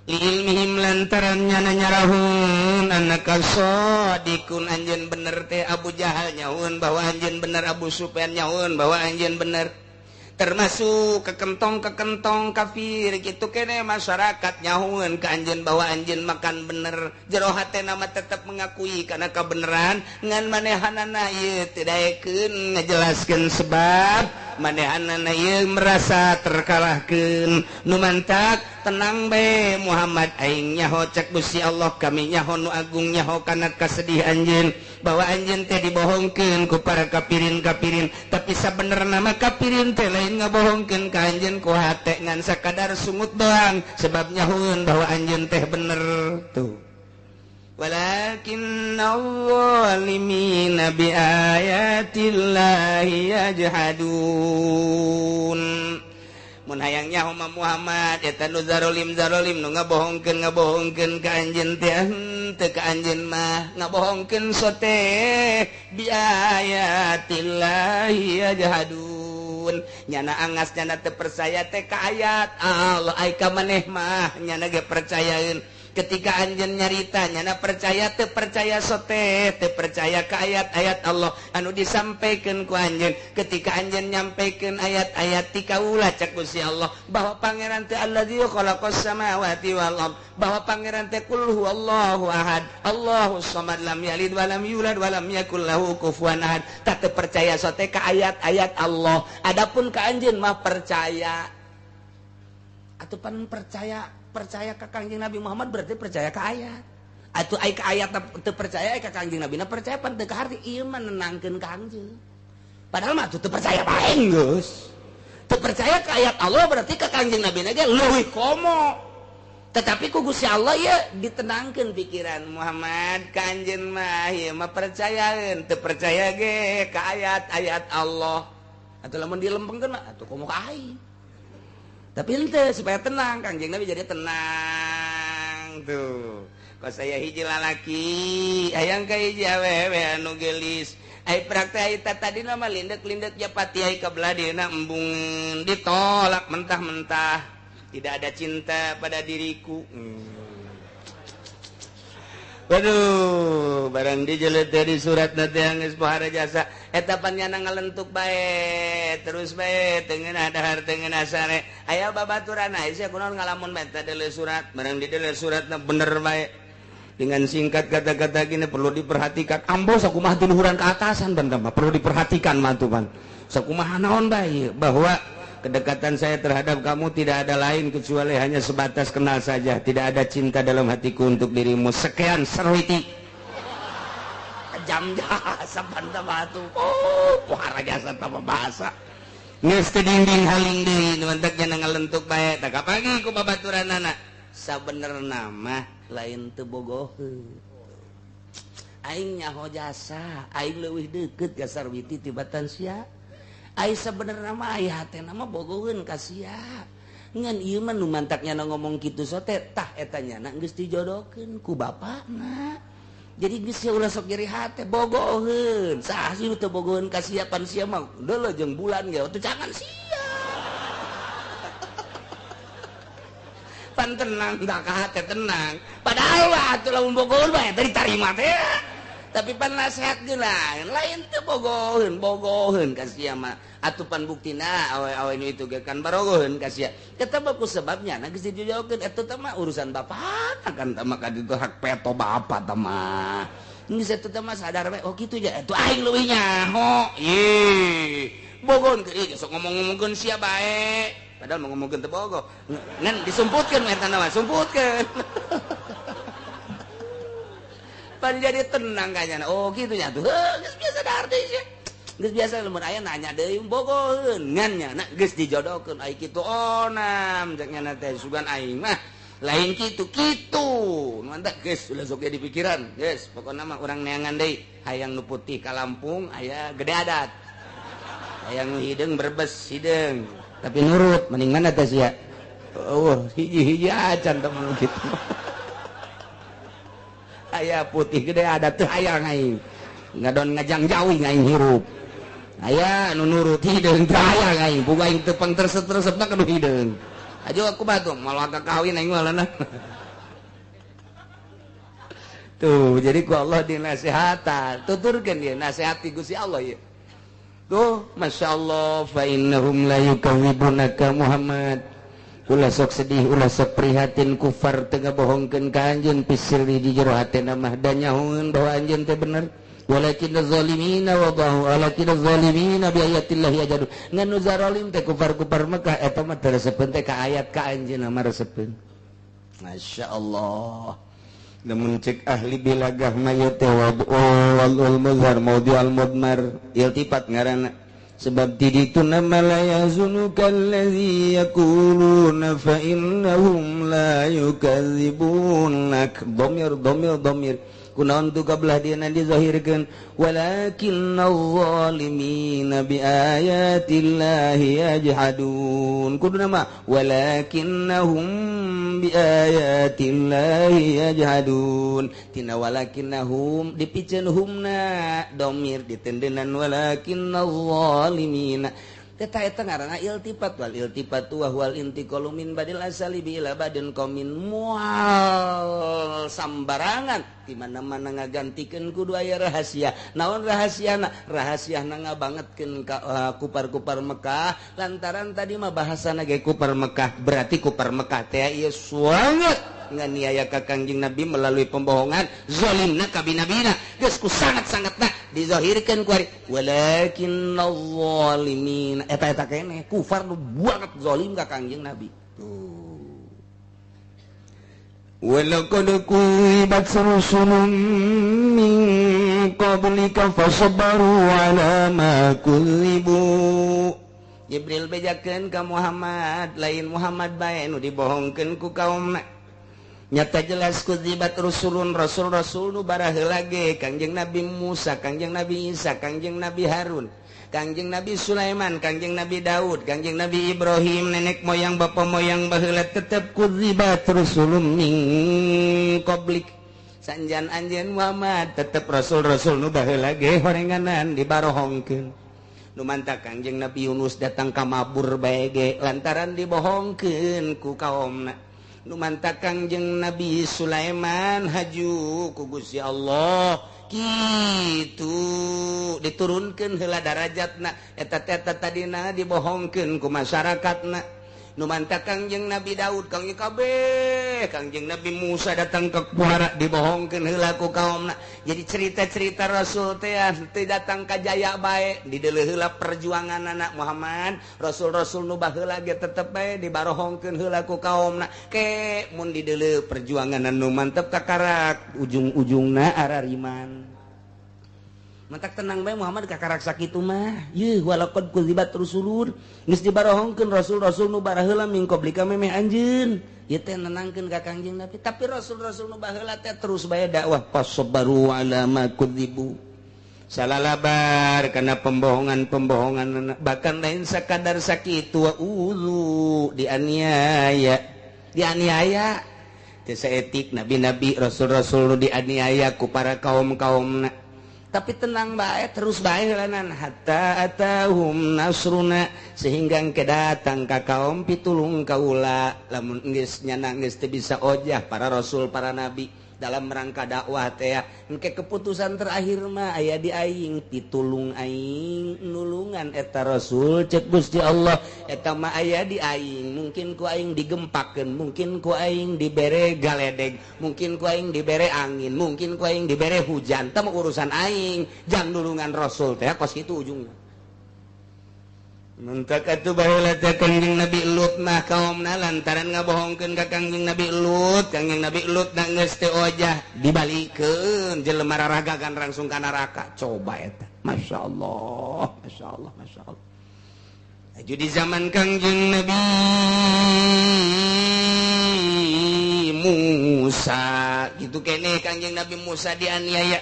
Li ilmihim lantaran nyana nyarahun annaka shadiqun, anjeun bener teh. Abu Jahal nyahueun bahwa anjeun bener, Abu Sufyan nyahueun bahwa anjeun bener. Termasuk kekentong-kekentong kafir gitu kene masyarakat nyahueun ka anjeun bahwa anjeun makan bener. Jero hatena mah tetep mengakui kana kabeneran, ngan manehanana ieu teu daekeun ngajelaskeun sebab manehanana ieu merasa terkalahkeun. Nu mantak tenang bae Muhammad, aing nyaho cek Gusti Allah, kami nyaho nu agung nyaho kana kasedih anjeun bahwa anjeun teh dibohongkeun ku para kafirin-kafirin, tapi sabenerna mah kafirin teh lain ngabohongkeun ka anjeun ku hate ngan sakadar sungut doang sebab nyahueun bahwa anjeun teh bener. Tuh walakinnadh-dhalimina biayatillahi yajhadun. Mun hayang nyaho mah Muhammad eta nu zarolim-zarolim nu ngabohongkeun ngabohongkeun ka anjeun teh henteu ka anjeun mah ngabohongkeun sote biayatillahi yajhadun. Nyana angas nyana teu percaya teh ka ayat Allah, ai ka maneh mah nyana ge percayaeun. Ketika anjeun nyarita nyana percaya teu percaya sote teu percaya ka ayat-ayat Allah anu disampaikan ku anjeun. Ketika anjeun nyampaikan ayat-ayat ti kaula cek Gusti Allah bahwa pangeran teh allazi khalaqas samawati wal ard, bahwa pangeran teh qul huwallahu ahad, Allahus samad, lam yalid wa lam yulad wa lam yakul lahu kufuwan ahad. Tak teu percaya sote ka ayat-ayat Allah, adapun ka anjeun mah percaya. Atuh pan percaya percaya ka Kangjeng Nabi Muhammad berarti percaya ka ayat. Atuh ai ka ayat teu percaya, ai ka Kangjeng Nabi na percaya pan teu kaharti. Ieu mah nenangkeun ka anjeun. Padahal mah atuh teu percaya bae geus. Teu percaya ka ayat Allah berarti ka Kangjeng Nabi na ge leuwih komo. Tetapi ku Gusti Allah ya ditenangkan pikiran Muhammad ka anjeun mah ieu mah percayaeun teu percaya ge ka ayat-ayat Allah. Atuh lamun dilempengkeun mah atuh komo ka aing. Tapi henteu supaya tenang Kangjeng Nabi jadi tenang tuh. Kok saya hiji lalaki hayang ka hiji awewe anu geulis. Ai praktek eta tadi mah lindek-lindek japati ai ka belah dieuna embung ditolak mentah-mentah. Tidak ada cinta pada diriku. Waduh, barang dijelet dari surat nanti yang geus pohara jasa eta pan nyana ngalentuk bae, terus bae teu ngeunah dahar teu ngeunah sare. Aya babaturan sia kunaon ngalamun bae teh deuleu surat, barang dideuleu suratna bener bae. Dengan singkat kata-kata gini perlu diperhatikan. Ambo sakumaha tiluhuran ke atasan ban mah perlu diperhatikan mah tuh pan. Sakumaha naon bae bahwa kedekatan saya terhadap kamu tidak ada lain kecuali hanya sebatas kenal saja. Tidak ada cinta dalam hatiku untuk dirimu. Sekian serwiti. Kejam jasa banta batu. Oh, pohara jasa tanpa bahasa. Geus teu dinding haling deui nu mantaknya ngalentuk bae. Tak pagi ku babaturanana. Sabenerna mah lain teu bogoheun. Aing nyaho jasa, aing leuwih deukeut ka Sarwiti tibatan sia. Ai sebenarnya mah aya hatena mah bogoheun ka sia. Ngan ieu mah nu mantaknya ngomong kitu sote tah eta nyana geus dijodohkeun ku bapakna. Jadi geus sia ulah sok nyeri hate bogoheun. Saha sih nu teu bogoheun ka sia pan sia mah deuleu jeung bulan ge atuh jangan sia. Pan tenang dah ka hate tenang. Padahal mah atuh lamun bogoheun bae teh ditarima teh. Tapi pan nasihat lain lain teu bogoheun bogoheun ka sia mah atuh pan buktina awe-awe nu itu ge kan barogoheun ka sia eta mah ku sebabnya na geus dijodohkeun eta teh mah urusan bapak kan teh mah ka ditu hak peto bapak teh mah geus eta teh mah sadar we oh kitu ja atuh aing leuwih nyaho ih bogoheun ke ieu sok ngomong-ngomongkeun sia bae padahal mau ngomongkeun teu bogoh ngan disumputkeun eta mah sumputkeun. Pan jadi tenang kayaknya. Oh gitu nya tuh. Geus biasa dahar deui sia. Geus biasa lamun aya nanya deui bogoheun ngan nya na geus dijodohkeun ai kitu onam cek nya teh sugan aing mah lain kitu kitu. Mantap geus ulah sok di pikiran. Geus pokona mah urang neangan deui hayang nu putih ka Lampung aya gede adat. Hayang nu hideung Brebes hideung tapi nurut mending mana teh sia. Oh hiji-hiji acan teh mun kitu. Aya putih gede ada tuh hayang aing ngadon ngajang jauh aing hirup aya nu nurut hideung teu hayang aing boga aing teu pangterset-teresepna ka nu hideung aja aku batu malah ka kawin aing malana. Tuh jadi ku Allah dinasehatan tuturkeun dia nasehati Gusti Allah ieu tuh masyaallah fa innahum la yukadzibunaka Muhammad. Ulah sok sedih, ulah sok prihatin kufar teu ngabohongkeun ka anjeun pisirri di jero hatena mah da nyahoeun bahwa anjeun teh bener. Walakinna zalimina wadahu walakinna zalimina bi ayatillahi yajadun. Ngan nu zalim teh kufar-kufar Mekah eta mah teu resepeun teh ka ayat ka anjeun mah resepeun. Masyaallah. Lamun cek ahli bilagah mah ieu teh wal muzhar maudhi'al mudmar iltifat ngaranna. Sebab diditu nama la yazunuka allazi yaquluna fa innahum la yukadzibunak dhamir dhamir dhamir kunaon tu kabelah dieuna dizahirkeun walakinnaz zalimina biayatillahi yajhadun kudu nama walakinnahum biayatillahi yajhadun tina walakinnahum dipiceun humna dhamir ditendenan walakinnaz zalimina Eta eta ngaranna iltifat wal iltifat wa huwal intiqalu min badil asali bi ila badin qamin mual sambarangan di mana-mana ngagantikeun kudu aya rahasia. Naon rahasiana? Rahasiana ngabangetkeun ka kupar-kupar Mekah lantaran tadi mah bahasana ge kupar Mekah, berarti kupar Mekah teh ieu suanget nganiaya ka Kangjeng Nabi melalui pembohongan zalimna ka binabina geus ku sangat-sangatna dizahirkeun ku ari walakinnaz zalimin eta eta keneh kufar nu banget zalim ka Kangjeng Nabi tuh. Walaqad kuzibat rusulun min qablika fasabaru ala ma kuzibu. Jibril bejakeun ka Muhammad, lain Muhammad bae nu dibohongkeun ku kaumna. Nyata jelas kudzibat rusulun rasul-rasul nu baraheula ge Kangjeng Nabi Musa, Kangjeng Nabi Isa, Kangjeng Nabi Harun, Kangjeng Nabi Sulaiman, Kangjeng Nabi Daud, Kangjeng Nabi Ibrahim, nenek moyang bapak moyang baheula tetep kudzibat rusulun min qablik. Sanjan anjeun Muhammad tetep rasul-rasul nu baheula ge horenganan dibarohongkeun. Nu manta Kangjeng Nabi Yunus datang ka mabur bae ge lantaran dibohongkeun ku kaomna. Nu manta Kangjeng Nabi Sulaiman haju ku Gusti Allah kitu diturunkeun heula darajatna eta teh tadina dibohongkeun ku masyarakatna. Nu manta Kangjeng Nabi Daud Kangjeng kabeh Kangjeng Nabi Musa datang ke kuara dibohongkeun heula ku kaomna. Jadi cerita-cerita rasul teh teu datang ka jaya bae dideuleu heula perjuanganana Muhammad. Rasul-rasul nu baheula ge tetep bae dibarohongkeun heula ku kaomna. Ke mun dideuleu perjuanganna nu mantep kakarak ujung-ujungna arariman. Mantak tenang bae Muhammad kakarak sakitu mah. Yeuh walaqad kudzibat rusulun geus dibarohongkeun rasul-rasul nu baraheula min qablika memeh anjeun. Ieu teh nenangkeun ka Kangjeng Nabi. Tapi rasul-rasul nu baheula teh terus bae dakwah fasabaru ala ma kudzibu. Salalabar kana pembohongan-pembohongan bahkan lain sakadar sakitu wa uzu dianiaya. Dianiaya teu saetik nabi-nabi rasul-rasul nu dianiaya ku para kaum-kaumna. Tapi tenang bae terus bae heulanan hatta atahum nasruna sehingga engke datang ka kaum pitulung kaula. Lamun geus nyana geus teu bisa ojah para rasul para nabi dalam rangka dakwah teh engke keputusan terakhir mah aya di aing pitulung aing nulungan eta rasul cek Gusti Allah eta mah aya di aing. Mungkin ku aing digempakeun, mungkin ku aing dibere galedeg, mungkin ku aing dibere angin, mungkin ku aing dibere hujan. Tah urusan aing jang nulungan rasul teh kos kitu ujungna. Mentak atuh baheula teh Kangjeng Nabi Lut mah kaomna lantaran ngabohongkeun ka Kangjeng Nabi Lut, Kangjeng Nabi Lut na geus teu ojah dibalikeun jelema raragagan langsung ka neraka. Coba eta. Masyaallah, masyaallah, masyaallah. Aju di zaman Kangjeng Nabi Musa gitu keneh Kangjeng Nabi Musa dianiaya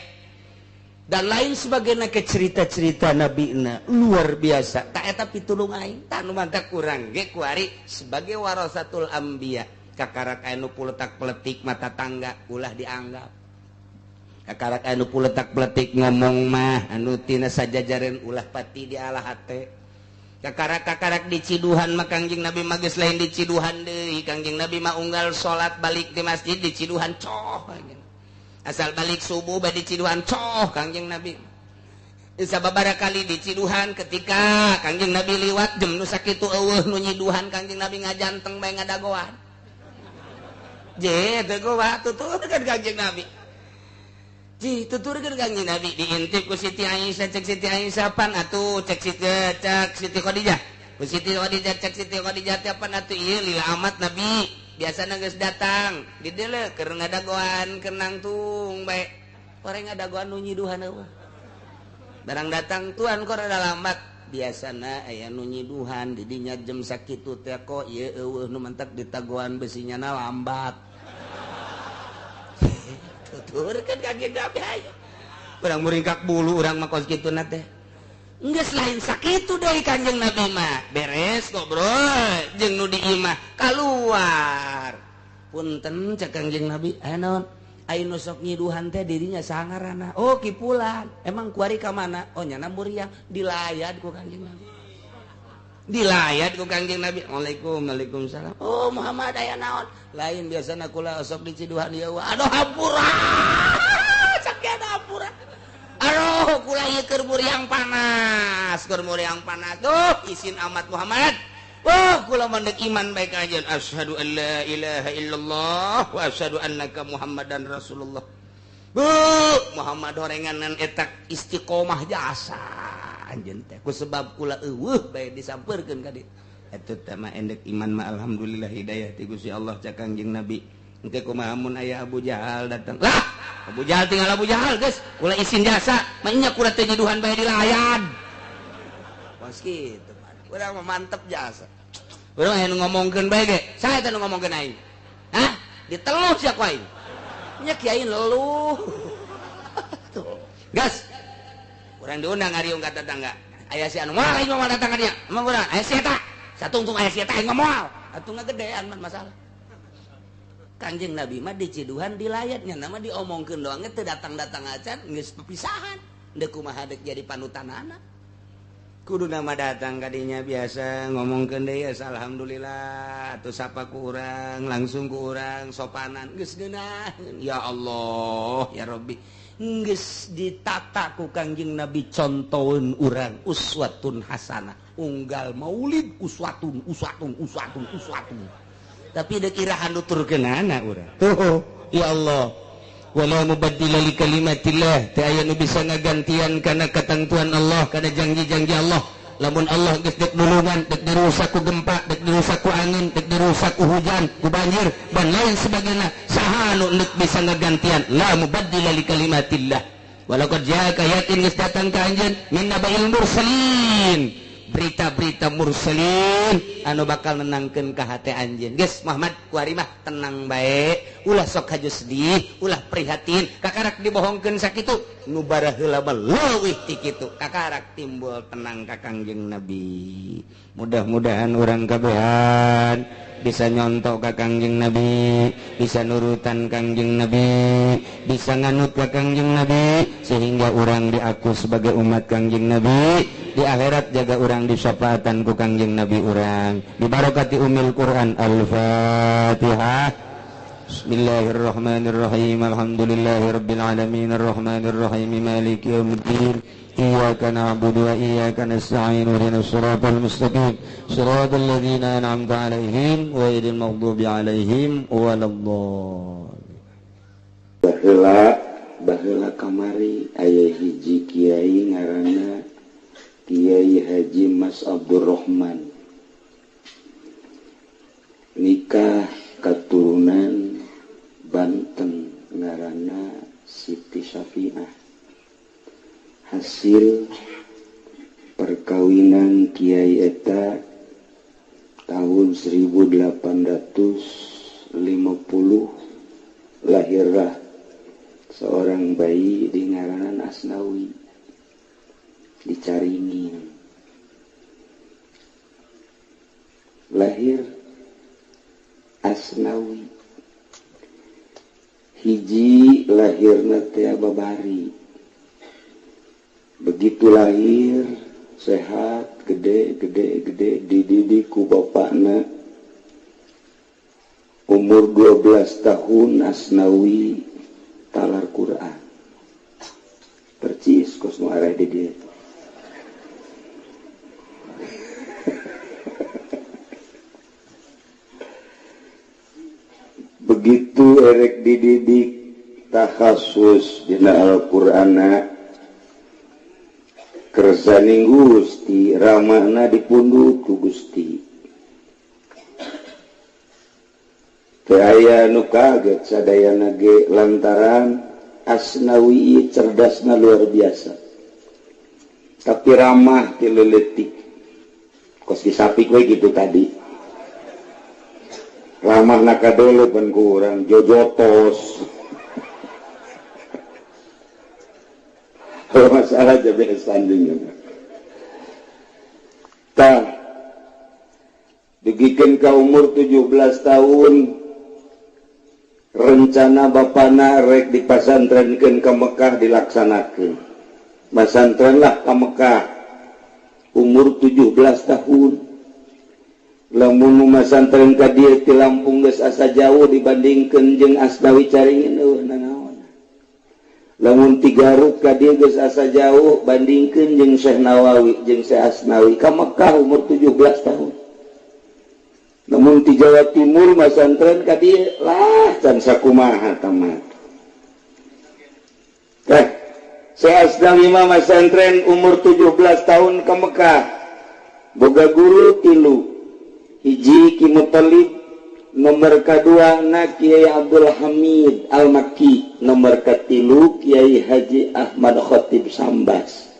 dan lain sebagainya ke cerita-cerita Nabi na luar biasa. Tak eta pitulung aing tah nu mantak kurang ge kuari sebagai warasatul anbiya kakarak anu puletak peletik mata tangga ulah dianggap kakarak anu puletak peletik ngomong mah anu tina sajajaren ulah pati dialah hate. Kakarak-kakarak diciduhan mah Kangjeng Nabi mah geus lain diciduhan deui. Kangjeng Nabi mah unggal salat balik di masjid diciduhan coh. Asal balik subuh bade diciduhan coh Kangjeng Nabi. Sababaraha kali diciduhan ketika Kangjeng Nabi liwat jem nu sakitu eueuh nu nyiduhan Kangjeng Nabi ngajanteng bae ngadagoan. Je teu goa tuturkeun Kangjeng Nabi. Ji tuturkeun Kangjeng Nabi diintip ku Siti Aisyah cek Siti Aisyah pan atuh cek Siti cek Siti Khadijah. Ku Siti Khadijah cek Siti Khadijah teh pan atuh ieu lila amat Nabi. Biasana geus datang di deuleu keur ngadagoan keur nangtung bae. Orang ngadagoan nu nyiduhan eueuh. Barang datang tuan kok rada lambat. Biasana aya nu nyiduhan di dinya jam sakitu teh kok ieu eueuh nu mentek ditagoan besinya na lambat. Tuturkeun ka Kangjeng Nabi hayu. Urang muringkak bulu urang mah kos kituna teh. Geus lain sakitu deui Kangjeng Nabi mah. Beres ngobrol jeung nu di imah kaluar. Punten cek Kangjeng Nabi, aya naon? Aya nu sok nyiduhan teh dirinya sangarana. Oh kipulan. Emang kuari ka mana? Oh nyana muriang dilayad ku Kangjeng Nabi. Dilayad ku Kangjeng Nabi. Waalaikum waalaikumsalam. Oh Muhammad aya naon? Lain biasana kula sok diciduhan ieu. Aduh hampura. Sakieu hampura. Aduh kula ieu keur muriang panas, keur muriang panas. Tuh isin amat Muhammad. Wah, kula mandek iman baik aja. Asyhadu an la ilaha illallah wa asyhadu annaka Muhammadan Rasulullah. Bu, Muhammad horenganan eta istiqomah jasa anjeun teh. Ku sebab kula eueuh bae disampeurkeun ka dieu. Eta teh mah endek iman mah alhamdulillah hidayah ti Gusti Allah cak Kangjeng Nabi. Engke kumaha mun aya Abu Jahal datang. Lah, Abu Jahal tinggal Abu Jahal geus, kula isin jasa, mah kula teh nyiduhan bae dilayan. Kos kitu, urang mah mantep jasa. Urang aya nu ngomongkeun bae ge, saha eta nu ngomongkeun aing? Hah? Diteluh sia ku aing. Nya kiai leluh. Tuh. Gas. Urang diundang ngariung ka tetangga. Aya si anu moal aing mah datang ka dia. Emang urang aya si eta. Satungtung aya si eta aing mah moal. Atuh ngagedean mah masalah. Kanjeng Nabi mah diciduhan dilayatnya nama diomongkeun doang teu datang-datang acan geus pepisahan. Deuk kumaha deuk jadi panutanana. Kudu nama datang kadinya biasa ngomongkeun deui alhamdulillah atuh sapa ku urang langsung ku urang sopanan geus geunah. Ya Allah ya Rabbi geus ditata ku Kangjeng Nabi contoheun urang uswatun hasanah unggal maulid uswatun uswatun uswatun uswatun. Tapi deuk irahan nuturkeunana urang. Tuh, ya Allah. Wala mubaddila li kalimatillah. Teu aya nu bisa ngagantian kana katentuan Allah, kana janji-janji Allah. Lamun Allah geus deuk nulungan, deuk dirusak ku gempa, deuk dirusak ku angin, deuk dirusak ku hujan, ku banjir, dan lain sebagainya. Saha nu deuk bisa ngagantian? La mubaddila li kalimatillah. Walaqad ja'aka yakin geus datang ka anjeun min nabail mursalin. Berita-berita mursalin anu bakal nenangkeun ka hate anjeun. Geus Muhammad kuari mah tenang bae, ulah sok haju sedih, ulah prihatin, kakarak dibohongkeun sakitu, nu baraheula mah leuwih ti kitu. Kakarak timbul tenang ka Kangjeng Nabi. Mudah-mudahan urang kabehan bisa nyontok ka Kangjeng Nabi, bisa nurutan Kangjeng Nabi, bisa nganut ka Kangjeng Nabi sehingga urang diaku sebagai umat Kangjeng Nabi. Di akhirat jaga urang disyafaatan ku Kangjeng Nabi urang. Bibarakati umil Quran. Al-Fatihah. Bismillahirrahmanirrahim. Alhamdulillahirabbil alamin arrahmanirrahim maliki yaumiddin. Iyyaka na'budu wa iyyaka nasta'in ihdinas siratal mustaqim siratal ladzina an'amta 'alaihim ghairil maghdubi 'alaihim waladdallin. Baheula kamari aya hiji kiai ngaranna Kiai Haji Mas Abdurrahman. Nikah keturunan Banten ngaranna Siti Syafi'ah. Hasil perkawinan Kiai eta tahun 1850 lahirlah seorang bayi di ngaranan Asnawi dicaringin. Lahir Asnawi hiji lahirna teh babari. Begitu lahir sehat gede gede gede dididik ku bapakna. Umur 12 tahun Asnawi talar Quran. Percis kos nu arah di dieu. Begitu erek dididik takhasus dina Al-Qur'ana kersaning Gusti ramahna dipundhut ku Gusti. Teu aya nu kaget sadayana ge lantaran Asnawi cerdasna luar biasa. Tapi ramah ti leuletik. Kos disapik we gitu tadi. Ramah nakadolo pan ku urang jojotos. Masalah jabe sanding. Tah dugikeun ka umur 17 tahun rencana bapana rek dipasantrenkeun ka Mekah dilaksanakeun. Pasantren lah ka Mekah umur 17 tahun. Lamun masantren ka dieu ti Lampung geus asa jauh dibandingkeun jeung Asnawi Caringin eueuh nanaon. Lamun ti Garut ka dieu geus asa jauh bandingkeun jeung Syekh Nawawi jeung Syekh Asnawi ka Mekah umur 17 tahun. Lamun ti Jawa Timur masantren ka dieu lah can sakumaha tamat. Teh Syekh Asnawi mah masantren umur 17 tahun ka Mekah. Boga guru tilu. Hiji Ki Muthalib, nomor kedua na Kiai Abdul Hamid Al-Makki, nomor katilu Kiai Haji Ahmad Khatib Sambas.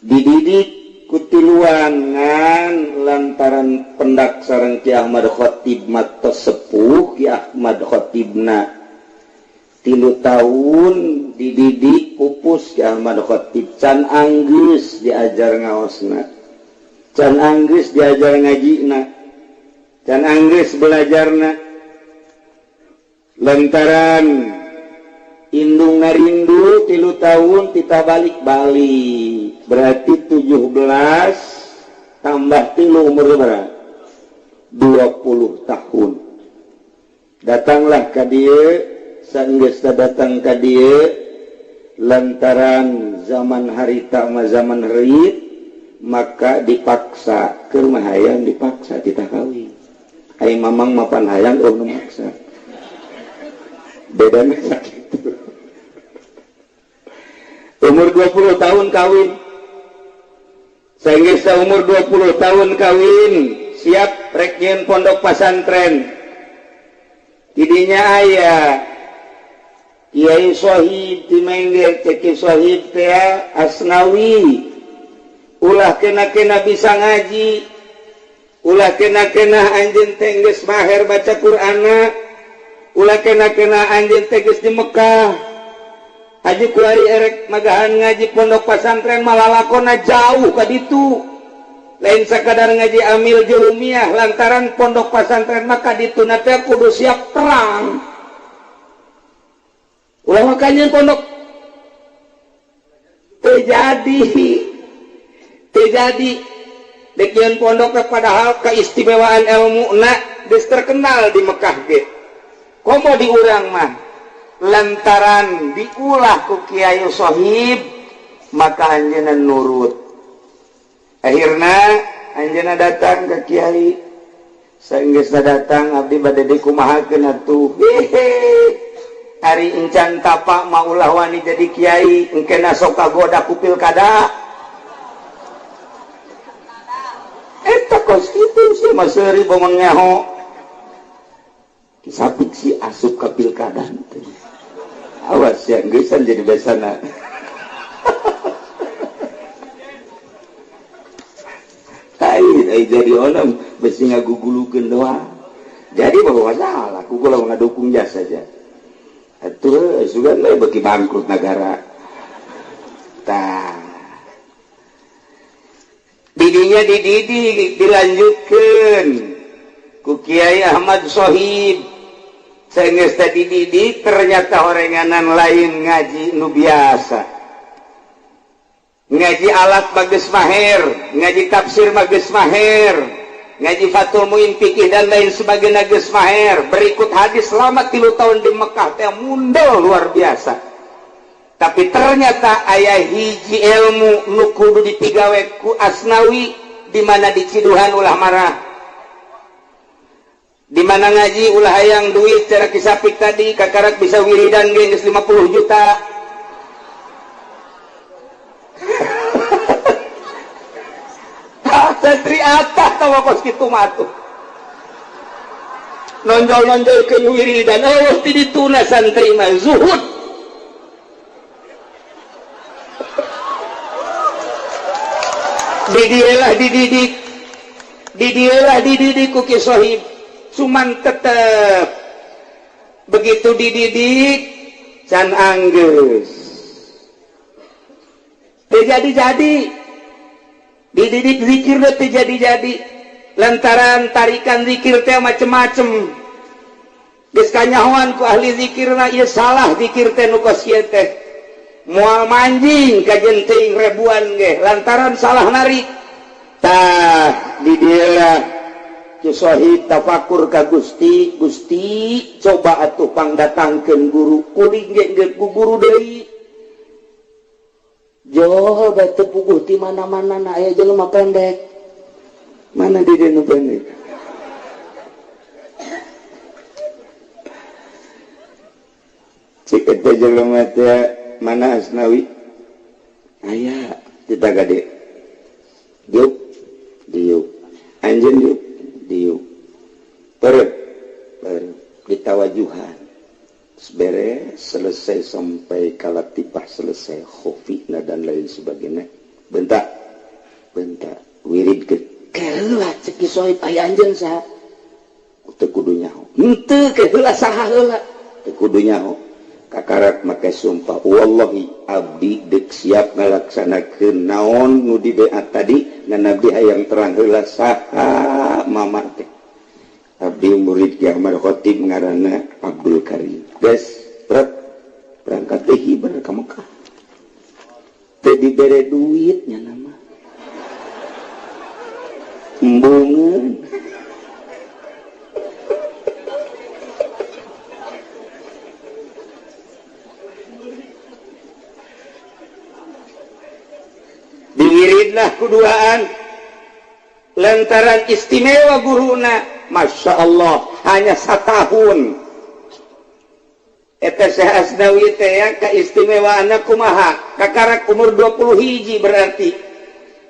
Dididik kutiluan ngan lantaran pendak sareng Ki Ahmad Khatib matos sepuh Ki Ahmad Khatibna 3 tahun dididik pupus Ki Ahmad Khatib can anggeus diajar ngaosna, can anggeus diajar ngajina, can anggeus belajarna. Lantaran indung ngarindu 3 tahun kita balik-balik berarti 17 tambah 3 umur berapa? 20 tahun. Datanglah ka dieu, sanggeusna datang ka dieu lantaran zaman harita mah zaman rit, maka dipaksa keur mah hayang dipaksa titah kawin. Ai mamang mapan hayang eueuh nu maksa. Bedana sakitu. Umur 20 tahun kawin. Sehingga umur 20 tahun kawin, siap rek nyieun pondok pasantren. Tidinya aya Kiai Sohib di Mengger, Ceki Sohib teh Asnawi. Ulah kena-kena bisa ngaji. Ulah kena-kena anjeun teh geus maher baca Qur'anna. Ulah kena-kena anjeun teh geus di Mekah. Haji kuari erek magahan ngaji pondok pasantren malalakona jauh ka ditu. Lain sakadar ngaji amil jurumiah lantaran pondok pasantren maka dituna teh kudu siap perang. Ulah makanya pondok terjadi dekian pondok padahal keistimewaan ilmu na geus terkenal di Mekah ge. Komo diurang mah lantaran diulah ku Kiai Sohib maka anjeunna nurut. Akhirna anjeunna datang ke Kiai. Saenggeusna datang abdi bade dikumahakeun atuh. Hehe. Ari encan tapak mah ulah wani jadi kiai, engkena sok kagoda ku pilkada. Eta kos kitu sih mah seuri bomong nyaho. Sapik si asup ka pilkada teh. Awas ya geusan jadi besana. Ai jadi onam besi ngagugulukeun doang. Jadi bahwa salah, ku kula ngadukung jasa saja. Atuh sugan we beuki bangkrut negara. Tah. Didinya dididik dilanjutkeun ku Kiai Ahmad Sohib. Saenggeus teh dididik ternyata orenganan lain ngaji nu biasa. Ngaji alat bagus maher, ngaji tafsir bagus maher, ngaji Fathul Muin fikih dan lain sebagainya geus maher. Berikut hadis selama 3 tahun di Mekah teh mundel luar biasa. Tapi ternyata aya hiji ilmu nu kudu dipigawe ku Asnawi di mana di Ciduhan ulah marah. Di mana ngaji ulah hayang duit cara kisapik tadi kakarak bisa wiridan ge geus 50 juta. Santri atah tawa kos kitu mah atuh. Nonjol-nonjolkeun wiridan eueuh ti dituna santri mah zuhud. Didieulah dididik. Didieulah dididik ku Ki Sohib. Cuman tetep begitu dididik can anggeus. Teu jadi-jadi. Dididik zikir teh jadi-jadi lantaran tarikan zikir teh macem-macem. Geus kanyahoan ku ahli zikirna ieu salah zikir teh nu kos ieu teh. Moal manjing ka jenting ribuan ge lantaran salah narik. Tah di dieu Ki Sohib tafakur ka Gusti, Gusti coba atuh pangdatangkeun guru kuring ge geus ku guru deui. Joh batu puguh di mana-mana na aya jelema pendek. Mana di dieu nu pendek? Cik eta jelema teh mana Asnawi? Aya tita gade. Diuk, diuk. Anjeun diuk, diuk. Perut, perut ditawajuhan. Beres selesai sampai kalatipah selesai khofina dan lain sebagainya. Bentak Bentar wirid ke keheula cek Ki Sohib aya anjeun saha teu kudu nyaho. Henteu keheula saha heula teu kudu nyaho. Kakarak make sumpah wallahi abdi deuk siap ngalaksanakeun naon nu dibeat tadi ngan abdi hayang terang heula saha mama teh. Abdi murid Ki Ahmad Khatib ngaranna Abdul Karim. Geus berangkat teh hiber ka Mekah. Teu dibere duit nya nama. Embungeun. Diwiridlah kuduaan lantaran istimewa guruna, Masya Allah hanya satahun. Eta Syekh Asnawi teh kaistimewaanna kumaha? Kakarak umur 20 hiji berarti.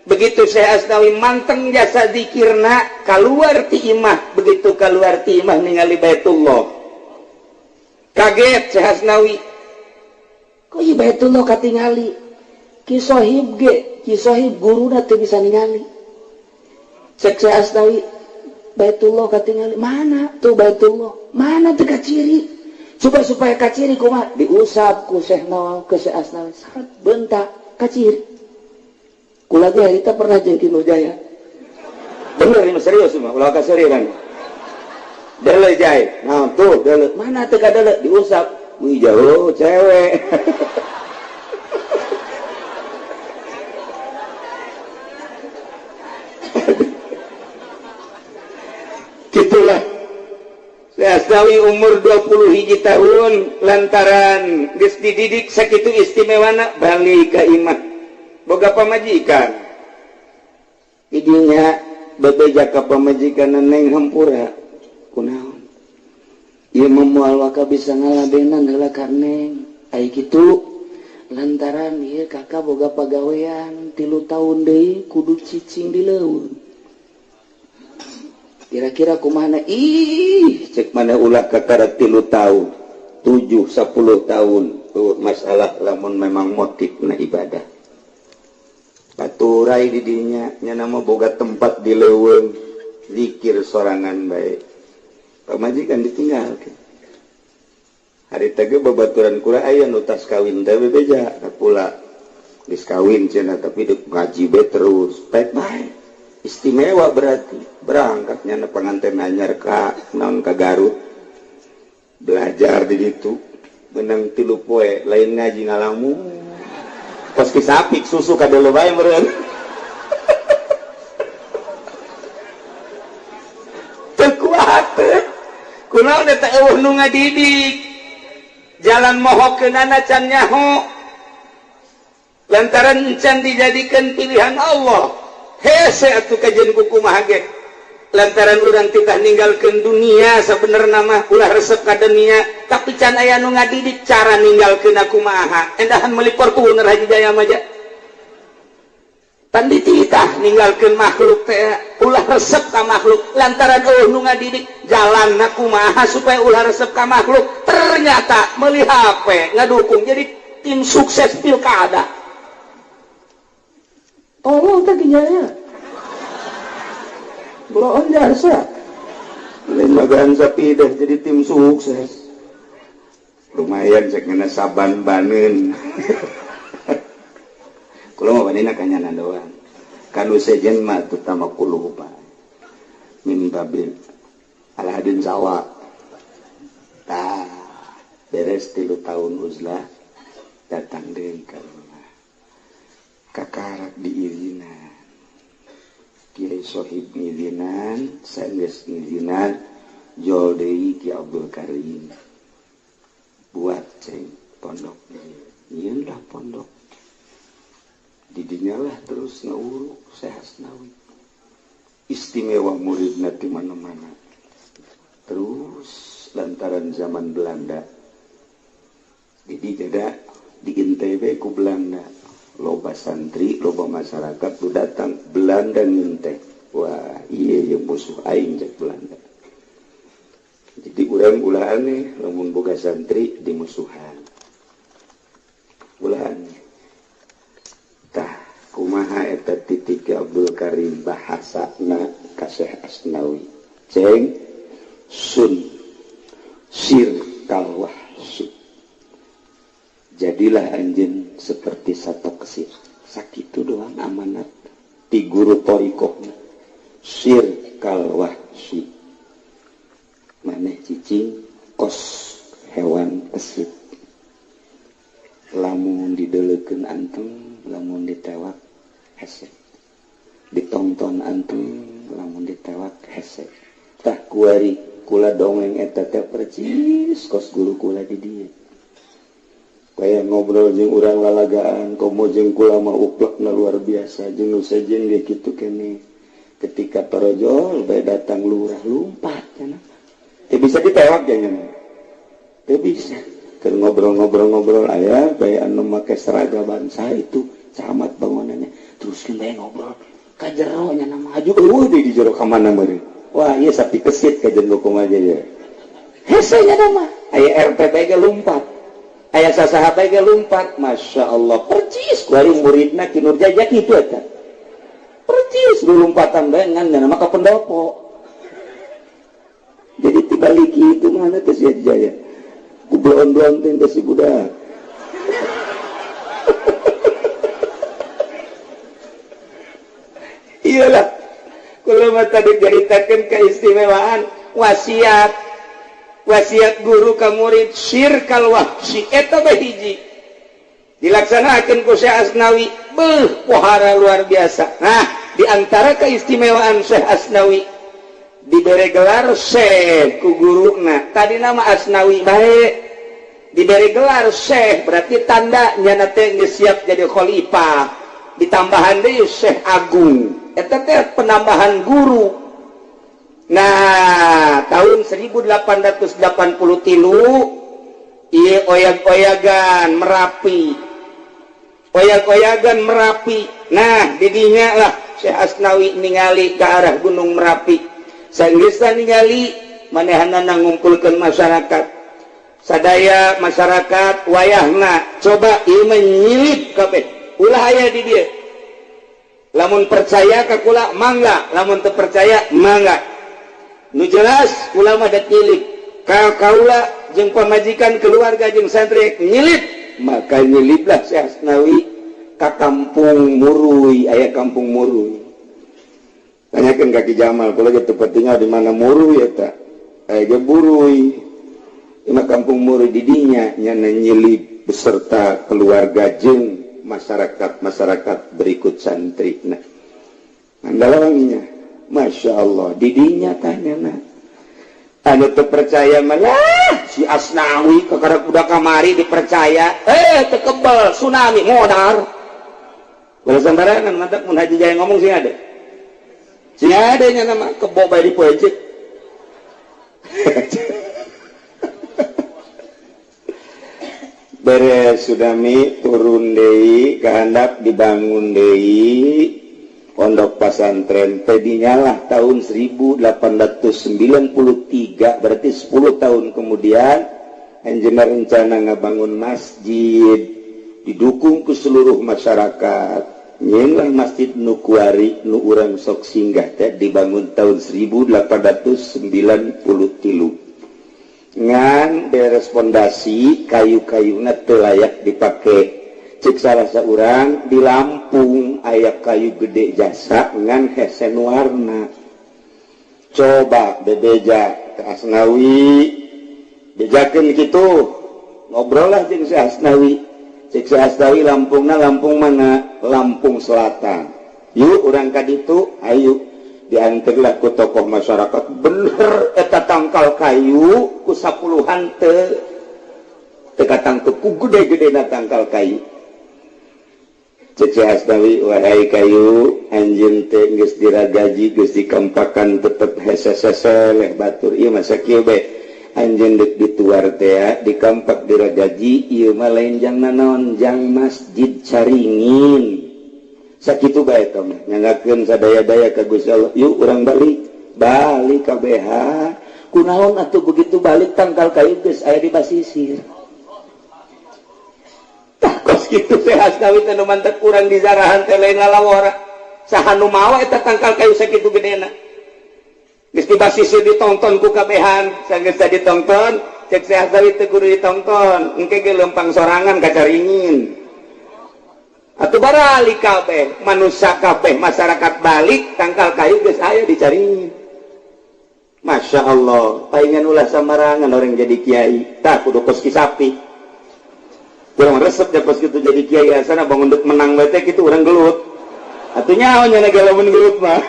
Begitu Syekh Asnawi manteng jasa zikirna kaluar ti imah, begitu kaluar ti imah ningali Baitullah. Kaget Syekh Asnawi. Kok ieu Baitullah katingali? Ki Sohib ge, Ki Sohib guruna teu bisa ningali. Cek Syekh Asnawi, Baitullah katingali, mana tuh Baitullah? Mana teu kaciri? Coba supaya kaciri kumaha? Diusap ku Syekh Nawawi ke Syekh Asnawi, saat bentak kaciri. Kula ge harita pernah jeung Ki Nurjaya. Bener ini serius mah, ulah kaserian. Deuleu jai. Nah, tuh deuleu. Mana teu kadeuleu? Diusap. Wih jauh cewek. Gitulah. Asnawi umur 20 hiji tahun lantaran geus dididik sakitu istimewana balik ka imah. Boga pamajikan. Idinya bebeja ka pamajikan neng hampura. Kunaon? Ieu mah moal waka bisa ngalabenan heula ka neng. Ai kitu lantaran ieu kakak boga pagawean 3 tahun deui kudu cicing di leuweung. Kira-kira kumaha? Ih, cek mana ulah kakara 3 tahun, 7, 10 tahun. Tuh masalah lamun memang motifna ibadah. Baturai di dinya, nya nama boga tempat di leuweung, zikir sorangan bae. Pamajikan ditinggalkeun. Hari teh ge babaturan kula aya nu tas kawin teh bebeja ka kula. Geus kawin cenah tapi deuk ngaji bae terus. Pek bae. Istimewa berarti berangkatnya na pengantin anyar ka naon ka Garut belajar di ditu menang 3 poe lain ngaji ngalamu pas ki sapik susu ka deuleu bae meureun teu kuat kunaon eta eueuh nu ngadidik jalan mohokeunana can nyaho lantaran can dijadikeun pilihan Allah. Hese atuh kajian kumaha ge lantaran urang titah ninggalkeun dunia sabenerna mah ulah resep ka dunia tapi can aya nu ngadidik cara ninggalkeun kumaha endahan meuli Fortuner Haji Jaya mah ja pan dititah ninggalkeun makhluk teh ulah resep ka makhluk lantaran eueuh nu ngadidik jalanna kumaha supaya ulah resep ka makhluk ternyata meuli HP ngadukung jadi tim sukses pilkada. Tolong teh ginjalnya. Buroon jasa. Lain magaan sapi dah jadi tim sukses. Lumayan cek ngena saban baneun. Kula mah banena kanyanan doang. Kanu sejen mah terutama kuluh pak. Min babil alhadin sawa. Tah beres 3 tahun uzlah datang deui ka rumah. Kakarak diizinan. Kiai Sohib ngizinan, saenggeus ngizinan jol deui Ki Abdul Karim. Buat ceng pondok nyieun lah pondok. Didinya lah terus ngauruk Syekh Asnawi. Istimewa muridna di mana-mana. Terus lantaran zaman Belanda. Jadi jada di NTB ku Belanda. Loba santri, loba masyarakat lu datang Belanda nginteh. Wah, iya yang musuh aing cek Belanda. Jadi urang ulah aneh lamun boga santri dimusuhan. Ulah aneh. Tah kumaha eta titah ti Ki Abdul Karim bahasana ka Syekh Asnawi. Ceng sun sir kalwahsi. Jadilah anjeun seperti satu kesir. Sakitu doang amanat ti guru thariqahna. Sir kalwahsi. Maneh cicing kos hewan kesit. Lamun dideleukeun anteng, lamun ditewak hese. Ditongton anteng, lamun ditewak hese. Tah kuari kula dongeng eta teh percis kos guru kula di dieu. Kaya ngobrol jeung urang lalagaan, komo jeung kula mah uplekna luar biasa, jeung nu sejen ge kitu keneh. Ketika torojol bae datang lurah lumpat cenah. Teu bisa ditewak jangan. Teu bisa. Keur ngobrol-ngobrol-ngobrol aya bae anu make seragam bangsa itu camat bangunannya. Teruskeun bae ngobrol. Ka jero nya nama aju eueuh deui di jero ka mana meureun. Wah, ieu sapi kesit ka jeung kumaha ye. Hese nya nama. Aya RT bae ge lumpat. Aya sasaha bae ge lumpat. Masya Allah, percis kuari muridna Ki Nur Jaya kitu eta. Percis lu lompatan bae ngan nama ka pendopo. Jadi tibalik itu mana teh si Jaya. Ku blon-blon teh si budak. Iyalah. Kalau mah tadi diceritakeun keistimewaan wasiat. Wasiat guru ka murid sir kal wahsi eta bae hiji. Dilaksanakeun ku Syekh Asnawi, beuh pohara luar biasa. Nah, di antara keistimewaan Syekh Asnawi diberi gelar Syekh ku guruna. Tadi nama Asnawi bae diberi gelar Syekh berarti tanda nyana teh geus siap jadi khalifah. Ditambahan deui Syekh Agung. Eta teh penambahan guru. Nah, tahun 1883 ieu oyag-oyagan Merapi. Oyag-oyagan Merapi. Nah, didinya lah Syekh Asnawi ningali ke arah Gunung Merapi. Sanggeusna ningali manehanana ngumpulkeun masyarakat. Sadaya masyarakat wayahna coba ieu menyilip kabeh. Ulah aya di dieu. Lamun percaya ka kula mangga, lamun teu percaya mangga. Nu jelas kula mah dat nyilip. Ka kaula jeung pamajikan keluarga jeung santri nyilip, maka nyiliplah Syekh Asnawi ka kampung Murui, aya kampung Murui. Tanyakeun ka Ki Jamal, kula ge teu tinggal di mana Murui eta. Aya ge Burui. Ima kampung Murui di dinya nyana nyilip beserta keluarga jeung masyarakat-masyarakat berikut santri. Nah, mandalawanginya, Masya Allah, didinya tanya nah. Anu teu percaya malah si Asnawi kakara kuda kamari dipercaya, teu kebel tsunami modar. Ulah sembarangan mantap mun Haji Jaya ngomong sing ada. Sing ada nya nama kebo bae dipoecek. Beres tsunami turun deui kehandap dibangun deui pondok pesantren teh dinyalah tahun 1893 berarti 10 tahun kemudian anjeunna rencana ngabangun masjid didukung ke seluruh masyarakat. Nyeunlah masjid nu kuari nu urang sok singgah teh dibangun tahun 1893. Ngan beres pondasi kayu-kayuna teu layak dipake. Cek salah saurang di Lampung aya kayu gede jasa ngan hese warna. Coba bebeja ke Asnawi, bejakeun kitu, ngobrol lah jeung si Asnawi. Cek si Asnawi Lampungna Lampung mana? Lampung Selatan. Yuk urang ka ditu, ayo. Diantarlah ku tokoh masyarakat bener eta tangkal kayu ku sapuluhan teu teu katangkep ku gede-gedena tangkal kayu. Cek si Asnawi, wahai kayu anjeun teh geus diragaji geus dikempakan tetep hese-hese leh batur ieu mah sakieu bae anjeun deuk dituar teh dikampak diragaji ieu mah lain jang nanaon jang masjid Caringin. Sakitu bae teh nyanggakeun sadaya-daya ka Gusti Allah. Yuk urang balik, balik ka BH. Kunaon atuh begitu balik tangkal kayu geus aya di basisir. Tah kos kitu teh Asnawi teh nu mantek urang di zarahan teh lain lalawara. Saha nu mawa eta tangkal kayu sakitu gedena. Geus dibasisi ditonton ku kabehan, sanggeus ditonton, cek Syekh Asnawi teu kudu ditonton, engke ge lempang sorangan ka Caringin. Atuh baralik kabeh, manusia kabeh, masyarakat balik tangkal kayu geus aya di Caringin. Masya Allah, palingan ulah samarangan orang jadi kiai, tah kudu kos ki sapi. Kurang resep ya kos kitu jadi kiai asana bangun dek menang bae teh kitu urang gelut. Atuh nyaho nya lamun gelut mah.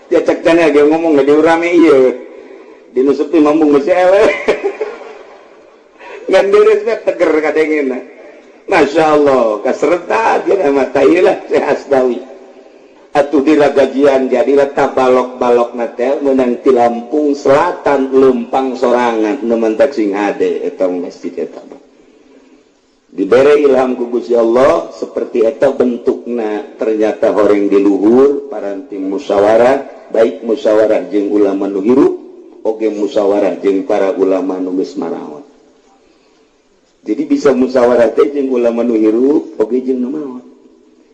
Ya cek cenah ge ngomong ge rame ieu. Dinusup mambung geus eleh. Ngan beres teh teger kadengena. Masya Allah, kaserta dia mah tailah Syekh Asnawi. Atuh diragajian jadilah tabalok-balok na teh meunang ti Lampung Selatan lempang sorangan nu mentak sing hade eta masjid eta. Dibere ilham ku Gusti Allah seperti eta bentukna ternyata horeng di luhur paranti musyawarah, baik musyawarah jeung ulama nu hirup oge musyawarah jeung para ulama nu geus marawat. Jadi bisa musyawarah teh jeung ulama nu hirup oge jeung nu maot.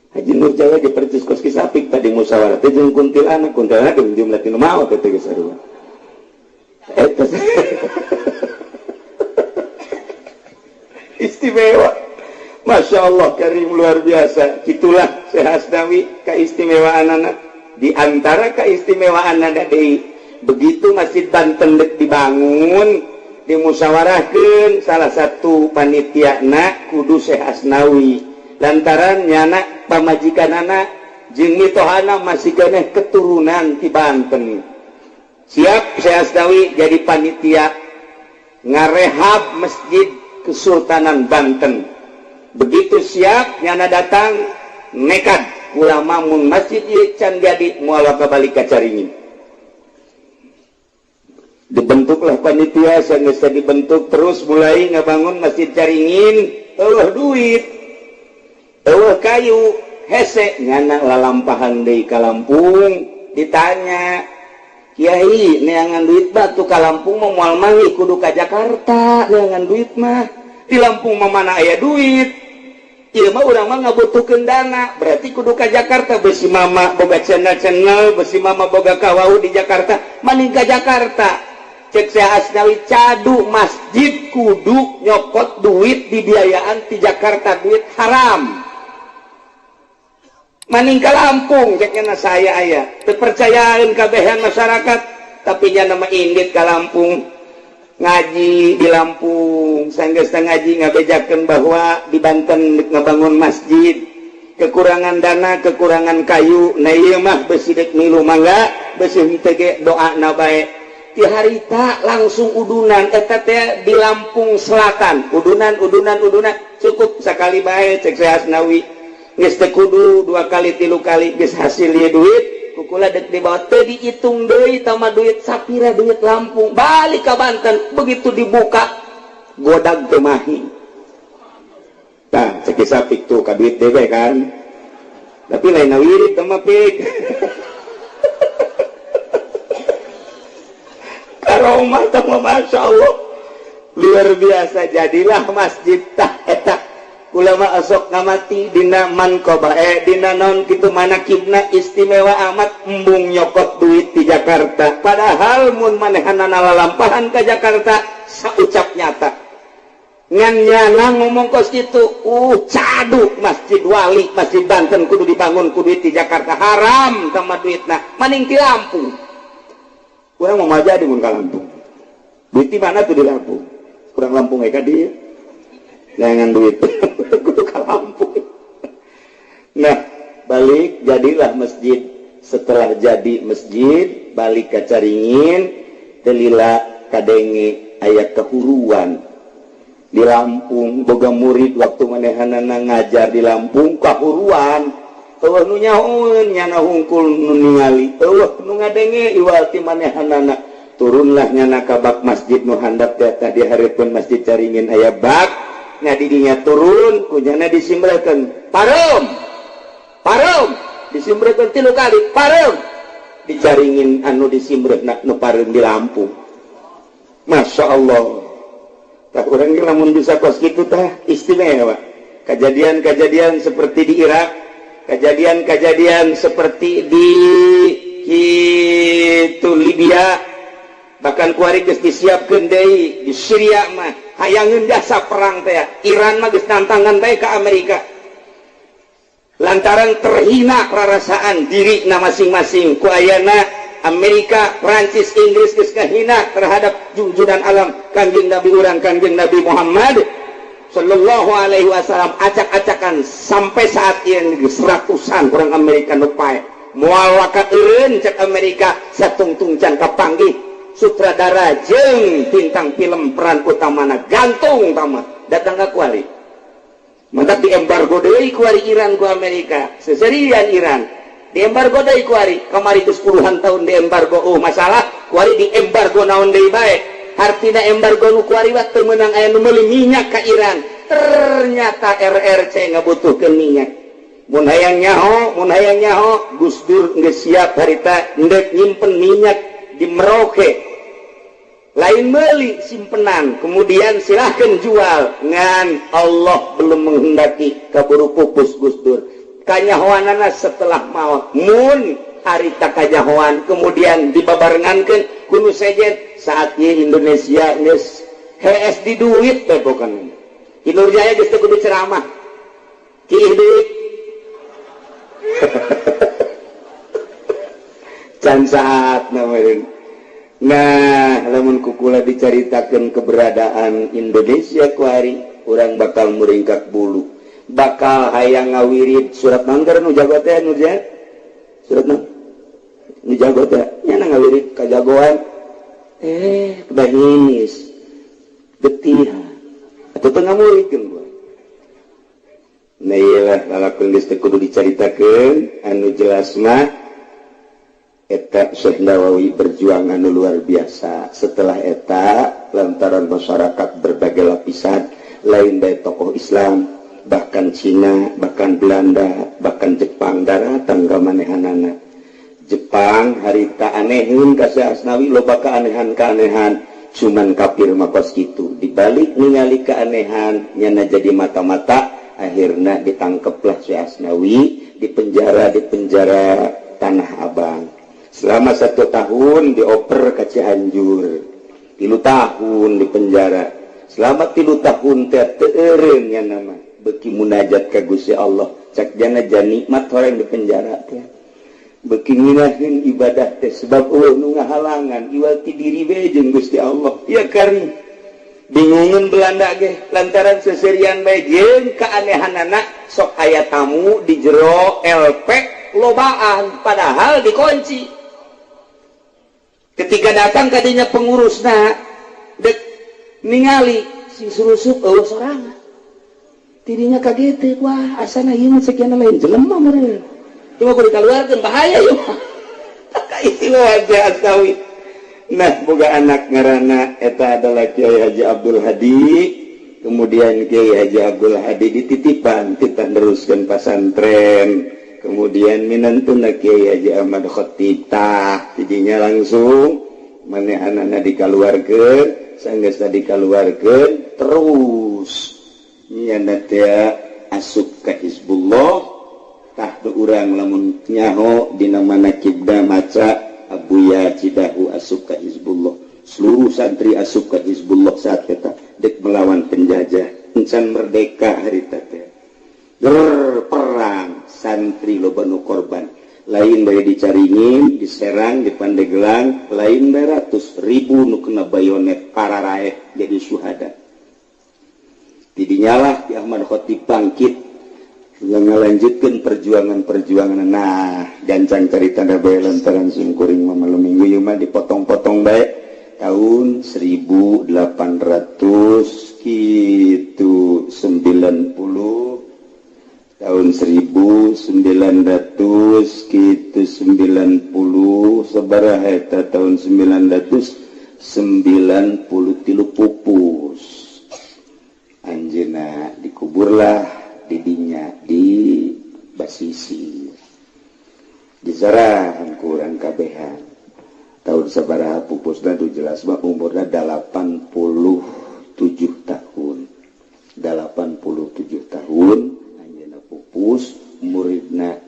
Haji Nur Jawa di percis kos ki sapik tadi musyawarah teh jeung kuntilanak, kuntilanak jeung jumlah tinu maot teh geus sarua. Eta istimewa. Masya Allah karim luar biasa. Itulah Syekh Asnawi keistimewaan anak. Di antara keistimewaan anak deui, begitu Masjid Banten dek dibangun, dimusyawarahkeun salah satu panitia na kudu Syekh Asnawi. Lantaran nyana pamajikan anak jeung mitohana masih keneh keturunan ti Banten. Siap Syekh Asnawi jadi panitia ngarehab Masjid Kesultanan Banten. Begitu siap nyana datang nekat ulama mun masjid ieu can jadi moal balik ka Caringin. Dibentuklah panitia sanggeus dibentuk terus mulai ngabangun Masjid Caringin, eueuh duit, eueuh kayu, hese nyana lalampahan deui ka Lampung ditanya, "Kiai, neangan duit batu ka Lampung mah moal manggih kudu ka Jakarta neangan duit mah. Di Lampung mah mana aya duit? Ieu mah urang mah ngabutuhkeun dana, berarti kudu ka Jakarta. Besi mama boga channel-channel, besi mama boga kawau di Jakarta, maning ka Jakarta." Cek Syekh Asnawi cadu masjid kudu nyokot duit dibiayaan di Jakarta, duit haram. Maning ka Lampung cek nya saya aya. Teu percayaan kabehan masyarakat, tapi nya nama indit ka Lampung. Ngaji di Lampung, sanggeus ngaji ngabejakeun bahwa di Banten ngabangun masjid, kekurangan dana, kekurangan kayu, nah ieu mah besi dek milu mangga, besi henteu ge doana bae. Ti harita langsung udunan eta teh di Lampung Selatan, udunan udunan udunan cukup sakali bae cek Syekh Asnawi. Geus teu kudu 2 kali 3 kali geus hasil ieu duit. Kukula dek dibawa teu dihitung deui tama duit sapira duit Lampung balik ka Banten begitu dibuka godag teu mahi. Tah cek sapik tuh ka duit dewe kan, tapi lain wirid teu mah pik. Karomah teh Masya Allah luar biasa. Jadilah masjid tah eta ulama asok ngamati dina manqobah dina non kitu manakibna istimewa amat embung nyokot duit di Jakarta, padahal mun manehanana lalampahan ka Jakarta saucap nyata ngan nyana ngomong kos kitu, cadu masjid wali masjid Banten kudu dibangun ku duit di Jakarta haram sama duitna maning di Lampung. Urang mau jadi mun ka Lampung duit di mana tuh di Lampung, kurang Lampung ka dieu jangan duit kudu ka Lampung. Nah balik jadilah masjid. Setelah jadi masjid balik ka Caringin telila kadenge aya kehuruan di Lampung, boga murid waktu manehanana ngajar di Lampung kahuruan, eueuh nu nyahoeun nyana hungkul nu ningali, eueuh nu ngadenge iwal ti manehanana. Turunlah nyana ka bak masjid nu handap teh tadi hareupeun Masjid Caringin aya bak, nya di dinya turun kunyana disimbrekeun pareum pareum disimbrekeun 3 kali pareum dicaringin anu disimbreuna nu pareum di Lampung. Masya Allah. Tah urang ge lamun bisa kos kitu tah istimewa. Kejadian-kejadian seperti di Irak Kejadian-kejadian seperti di itu Libya, bahkan kuari geus disiapkeun deui di Syria mah hayangeun jasa perang teh. Iran mah geus tantangan bae ka Amerika lantaran terhina perasaan diri na masing-masing ku ayana Amerika, Prancis, Inggris geus kahina terhadap junjuran alam Kangjeng Nabi urang, Kangjeng Nabi Muhammad Sallallahu Alaihi Wasallam. Acak-acakan sampai saat ini seratusan orang Amerika nu paeh. Moal waka eureun cek Amerika satungtung can kapanggih sutradara jeung bintang film peran utamana gantung tamat datang ka kuari. Mantap di embargo deui kuari Iran ku Amerika. Seserian Iran di embargo deui kuari. Kamari geus puluhan tahun di embargo, oh masalah kuari di embargo naon deui bae. Hartina embargo nu kuari wa teu meunang aya nu meuli minyak ka Iran. Ternyata RRC ngabutuhkeun minyak. Mun hayang nyaho, mun hayang nyaho, Gus Dur geus siap harita ndek nyimpen minyak di Merauke. Lain beli simpenan, kemudian silahkan jual. Ngan Allah belum menghendaki, kaburu pupus Gus Dur. Kanyahoanana setelah maut. Mun harita kanyahoan kemudian dibabarengankeun ku nu sejen, saat ieu Indonesia geus hees di duit teh pokona. Ki Nurjaya geus teu kudu ceramah. Kiih duit. Can saat namanya. Nah, lamun kukula dicaritakeun keberadaan Indonesia kuari, urang bakal muringkak bulu. Bakal hayang ngawirid surat manggar nu jago teh nu nya. Surat naon? Nu jago teh nya ngawirid kajagoan. Kedah nginis. Getih. Atuh teu ngamuridkeun gua. Nah iyalah lalakon geus teu kudu dicaritakeun anu jelas mah eta Syekh Nawawi berjuang anu luar biasa. Setelah eta lantaran masyarakat berbagai lapisan lain dari tokoh Islam, bahkan Cina, bahkan Belanda, bahkan Jepang daratan ka manehanana. Jepang harita aneheun ka Syekh Asnawi loba keanehan-keanehan, cuman kafir mah kos kitu. Dibalik ningali keanehan nyana jadi mata-mata, akhirna ditangkeplah Syekh Asnawi, dipenjara di penjara Tanah Abang. Selama 1 tahun dioper ke Cianjur, 3 tahun di penjara. Selama 3 tahun teh teu eureun nya nama beuki munajat ka Gusti Allah. Cak jana nikmat orang di penjara teh. Beuki nginaheun ibadah teh sebab eueuh nu ngahalangan iwal ti diri we jeung Gusti Allah. Ya kari bingungeun Belanda ge lantaran seserian bae jeung keanehanana sok aya tamu di jero LP lobaan padahal dikunci. Ketika datang kadinya pengurusna dek ningali sing surusup eueuh sorangan. Tidinya kaget, wah asana ieu mah sekian lain jelema meureun. Cuma kudu dikaluarkeun bahaya ieu mah. Tak istilah aja Asnawi. Nah, boga anak ngaranna eta adalah Kiai Haji Abdul Hadi. Kemudian Kiai Haji Abdul Hadi dititipan titah neruskeun pasantren. Kemudian minantuna Kiai Haji Ahmad Khatib tah tidinya langsung manehanana dikaluarkeun, sanggeusna dikaluarkeun terus nyana teh asup ka Hizbullah. Tah teu urang lamun nyaho dina manakibna maca Abuya Cidahu asup ka Hizbullah, seluruh santri asup ka Hizbullah saat eta dek melawan penjajah encan merdeka harita teh. Ger perang santri loba nu korban, lain bae dicaringin, diserang di Pandeglang, lain bae ratus ribu nu kena bayonet pararaeh jadi syuhada. Tidinyalah Ki Ahmad Khatib bangkit ngalanjutkeun perjuangan-perjuangan. Nah, gancang carita bae lantaran sungkuring mah malam minggu ieu mah dipotong-potong bae tahun 1800 kitu 90 tahun 1900 kitu 90 sabaraha eta tahun 993 pupus. Anjeunna dikuburlah didinya di Basisir. Disarahan ku urang kabehan. Tahun sabaraha pupusna tu jelas mah umurna 87 tahun. 87 tahun anjeunna pupus, muridna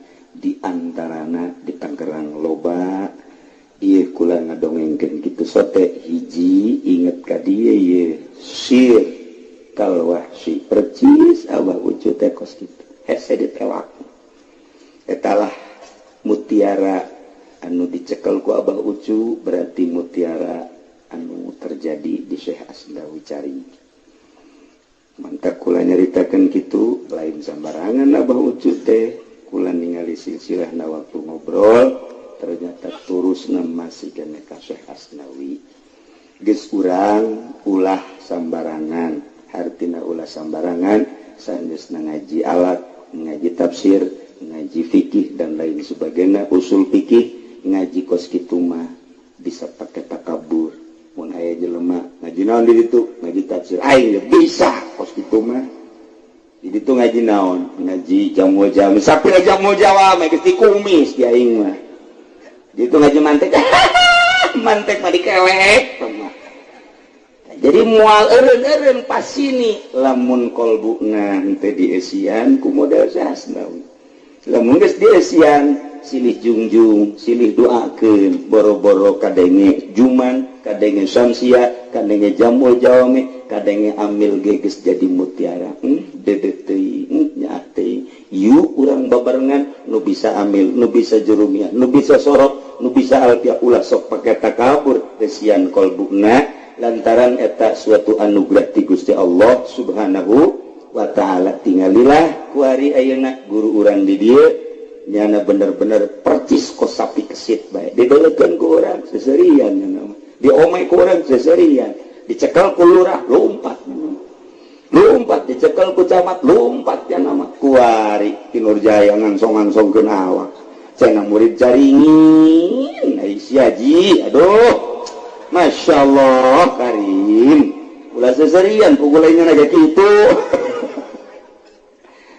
Hese ditewak. Etalah mutiara anu dicekel ku Abah Ucu, berarti mutiara anu terjadi di Syekh Asnawi Caringin. Mantap kula nyaritakeun kitu lain sambarangan Abah Ucu teh, kula ningali silsilah na waktu ngobrol ternyata turusna masih kene ka Syekh Asnawi. Geus urang ulah sambarangan, hartina ulah sambarangan sanesna ngaji alat, ngaji tafsir, ngaji fikih dan lain sebagainya, usul fikih, ngaji kos kitu mah bisa pakai takabur. Mun aya jelema ngaji naon di ditu, ngaji tafsir aing bisa kos kitu mah. Di ditu ngaji naon, ngaji jamu jami, sapi jamu Jawa mah geus dikumis di aing mah. Di ditu ngaji mantek, mantek mah dikelek mah. Jadi moal eureun-eureun pas sini lamun kolbuna henteu dieusian ku model Asnawi. Lamun geus dieusian silih jungjung, silih doakeun, boro-boro kadenge juman, kadenge samsia, kadenge jamul jawami, kadenge amil ge geus jadi mutiara. Dedek teuing, nyaah teuing. Yuk urang babarengan nu bisa amil, nu bisa jurumiyah, nu bisa sorok, nu bisa alfiah, ulah sok pake takabur eusian kolbuna lantaran eta suatu anugerah ti Gusti Allah Subhanahu wa ta'ala. Tingalilah kuari ayeuna guru urang di dieu nyana bener-bener percis kos sapi kesit bae, didelekeun ku urang seserian nyana mah, diomay ku urang seserian, dicekel ku lurah lompat lompat, dicekel ku camat lompat nyana mah. Kuari ti Nurjaya ngangsong-ngangsongkeun awak cenah murid Caringin ai sia ji, aduh Masya Allah Karim, ulah seserian pukulannya naga kitu.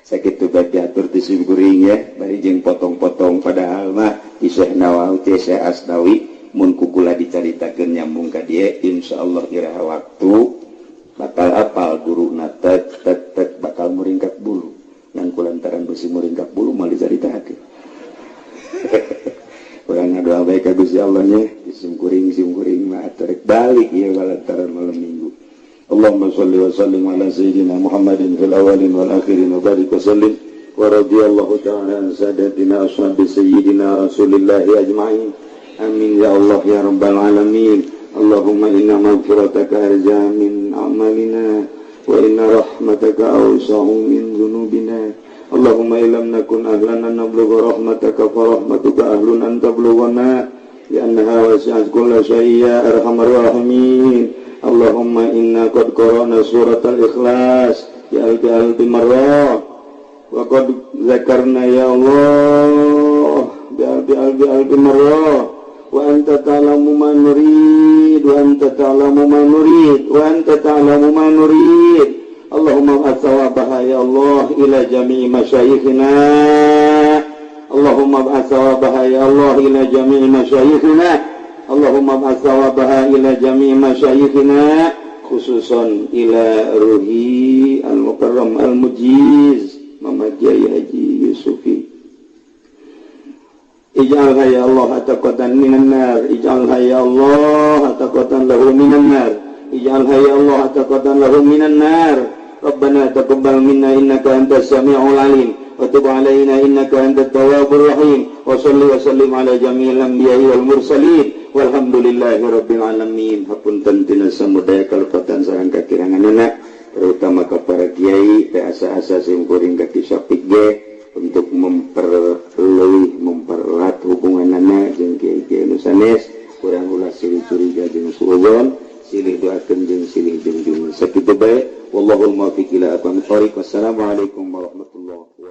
Sakitu bae diatur di simkuring ya, bari jeung potong-potong padahal mah di Syekh Nawawi, di Syekh Asnawi mun kukula dicaritakeun nyambung ka dieu insyaallah iraha waktu bakal apal guruna tek tek tek bakal muringkak bulu. Ngan kulantaran besi muringkak bulu moal dicaritakeun. Urang ngadoa bae ka Gusti Allah nya, simkuring-simkuring mah atur balik ieu lantaran malam Minggu. Allahumma shalli wa sallim ala sayyidina Muhammadin fil awwalin wal akhirin wa barik wa sallim wa radhiyallahu ta'ala an sadatina ashabi sayyidina Rasulillah ajma'in. Amin ya Allah ya rabbal alamin. Allahumma inna maghfirataka arja min a'malina wa inna rahmataka awsa'u min dhunubina. Allahumma illam nakun ahlan an nablugha rahmataka fa rahmatuka ahlun an tablughana li'annaha wasi'at kulla syai'in ya arhamar rahimin. Allahumma inna qad qara'na suratal ikhlas ya alfi alfi marrah wa qad dzakarna ya Allah bi alfi alfi alfi marrah wa anta ta'lamu ma nurid wa anta ta'lamu ma nurid wa anta ta'lamu ma nurid. Allahumma ba'ats thawabaha ya Allah ila jami'i masyayikhina. Allahumma ba'ats thawabaha ya Allah ila jami'i masyayikhina. Allahumma ba'ats thawabaha ila jami'i masyayikhina, khususan ila ruhi al-mukarram al-mujiz Mama Kiai Haji Yusufi. Ij'alha ya Allah ataqatan minan nar, ij'alha ya Allah ataqatan lahu minan nar, ij'alha ya Allah ataqatan lahu minan nar. Rabbana taqabbal minna innaka antas samiul alim wa tub alaina innaka antat tawwabur rahim wa salli wa sallim ala jami'il anbiya'i wal mursalin walhamdulillahi rabbil alamin. Hapunten tina samudaya kalepatan sareng kakiranganna, terutama ka para kiai teh asa-asa simkuring ka Ki Syafiq ge untuk memperleuwih mempererat hubunganana jeung kiai-kiai nu sanes, kurang ulah silih curiga jeung suudzon, silih doakeun jeung silih junjungan. Sakitu bae, wallahul muwaffiq ila aqwamit thoriq. Wassalamualaikum warahmatullahi wabarakatuh.